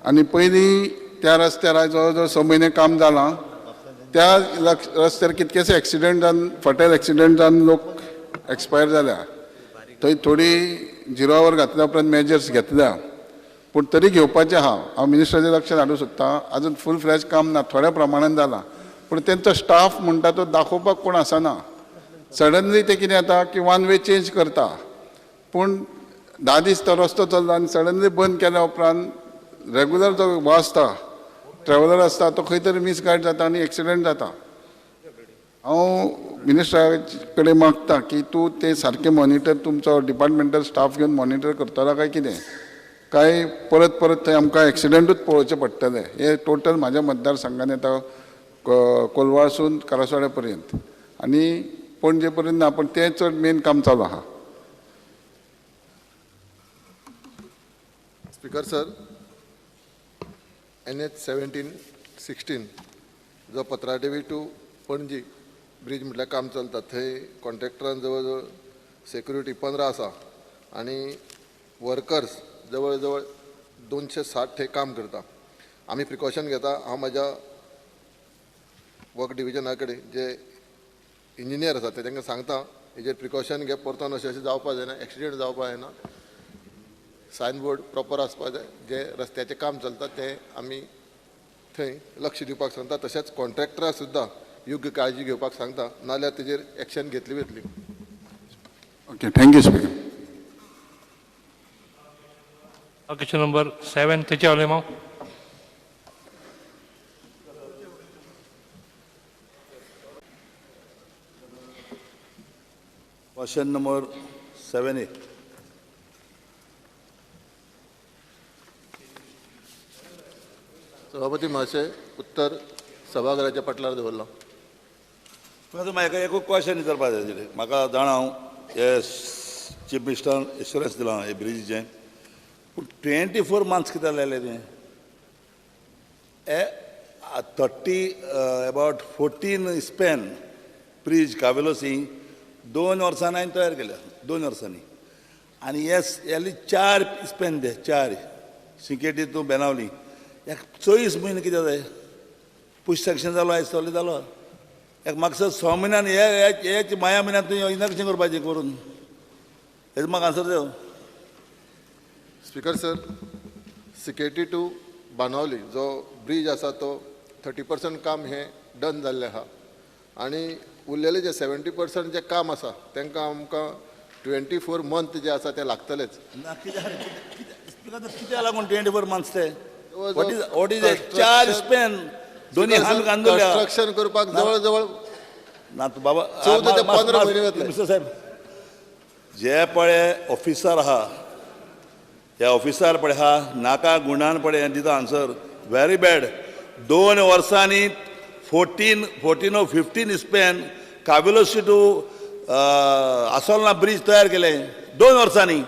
आनी पयलीं त्या रस्त्यार आयज जवळ जवळ 6 म्हयने काम जालां, त्या रस्त्यार कितकेशे एक्सिडंट जावन, फटेल एक्सिडंट जावन लोक एक्सपायर जाल्या. थंय थोडी झिरो our घातल्या उपरांत मेजर्स घेतल्या, पूण तरी घेवपाचें आहा. हांव मिनिस्टराचें लक्षांत हाडूंक सोदतां, आजून फूल फ्लॅज काम ना, थोड्या प्रमाणान जालां, पूण तेंचो स्टाफ म्हणटा तो दाखोवपाक कोण आसना. सडनली ते कितें जाता की वन वे चेंज करता, पूण 10 दीस तो रस्तो चल्ला आनी सडनली बंद केल्या उपरांत रेगुलर जो हो आसता ट्रॅव्हलर आसता तो खंय तरी मिसगायड जाता आनी एक्सिडंट जाता. हांव मिनिस्टरा कडेन मागता की तूं तें सारकें मॉनिटर, तुमचो डिपार्टमेंटल स्टाफ घेवन मॉनिटर करतलो काय कितें, काय परत परत थंय आमकां एक्सिडंटूच पळोवचें पडटलें. हें टोटल म्हाज्या मतदारसंघान येता, कोलवाळसून करासवाड्या पर्यंत आनी पणजे पर्यंत ना, पूण तें चड मेन काम चालू आहा. स्पीकर सर, NH 17 16 जो पत्रादेवी टू पणजी ब्रीज म्हटल्यार काम चलता, थंय कॉन्ट्रॅक्टरान जवळ जवळ सेक्युरिटी 15 आसा आनी वर्कर्स जवळ जवळ 260 थंय काम करता. आमी प्रिकॉशन घेता. हांव म्हाज्या वर्क डिविजना कडेन जे इंजिनियर आसा ते तांकां सांगता हेजेर प्रिकॉशन घे, परतून अशें अशें जावपा जायना, एक्सिडंट जावपा जायना, सायन बोर्ड प्रॉपर आसपा जाय, जे रस्त्याचें काम चलता तें आमी थंय लक्ष दिवपाक सांगता. तशेंच कॉन्ट्रॅक्टराक सुद्दां योग्य काळजी घेवपाक सांगता, नाल्यार तेजेर एक्शन घेतली वतली. Okay, thank you speaker. Question number 7, Techi Alemao. Question number 7A. सभापती महाशय, उत्तर सभाघराच्या पटलार दवरलां. म्हाका एकूच क्वेश्चन विचारपाक जाय आशिल्लें. म्हाका जाणा हांव हे चीफ मिनिस्टरान एश्योरन्स दिलां हे ब्रिजीचें, पूण 24 मंथ्स कित्याक लायलें तें? हे 30 अबावट 14 स्पॅन ब्रीज कावेलोसी 2 वर्सांनी हांवें तयार केल्या, 2 वर्सांनी. आनी हे हेली 4 स्पॅन ते 4 सिकेटी तूं बेनावली, एक 24 म्हयने कितें जाय? पुश सेक्शन जालो आयज सगळें जालो, एक म्हाका 6 म्हयन्यान हे माया म्हयन्यान तुवें इनॉग्रेशन करपाचें करून, हेजें म्हाका आन्सर दी. स्पीकर सर, सिकेटी टू बानावली जो ब्रीज आसा तो 30% काम हें डन जाल्लें आहा आनी उरलेलें जें 70% जें काम आसा तांकां आमकां 24 मंथ जे आसा ते लागतलेच. कित्याक लागून 24 मंथ्स ते? What is 4 span दोन्ही कन्स्ट्रक्शन करपाक जवळ जवळ ना तूं बाबा 14 ते 15 म्हयने वतले. मिस्टर साहेब, जे पळय ऑफिसर आहा, ह्या ऑफिसर पळय आहा नाका गुणान पळय दिता आन्सर व्हेरी बॅड. 2 वर्सांनी 14 or 15 span Cavelossim to Assolna bridge तयार केले 2 वर्सांनी,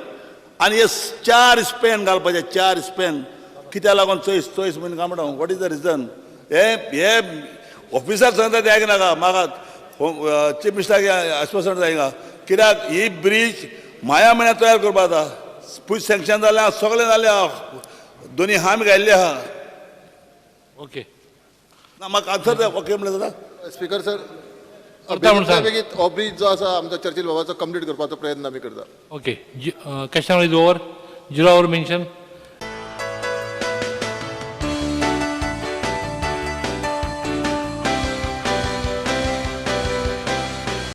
आनी हे 4 स्पॅन घालपाचे, 4 स्पॅन कित्याक लागून 24 म्हयने काम म्हणटा? What is the reason? हे हे ऑफिसर सांगता ते आयकनाका. म्हाका चीफ मिनिस्टराक आश्वासन जाय कित्याक ही ब्रीज माया म्हयन्यात तयार करपा जाता. पुश सँक्शन जालें, सगळें जालें, दोनी हाम घायल्ले आहा. ओके, ना म्हाका आन्सर ओके म्हणल्यार जाता. Speaker sir, करता म्हूण सांग. बेगीत हो ब्रीज जो आसा आमचो चर्चिल बाबाचो कंप्लीट करपाचो प्रयत्न आमी करता. Okay, question is over. Zero hour mention.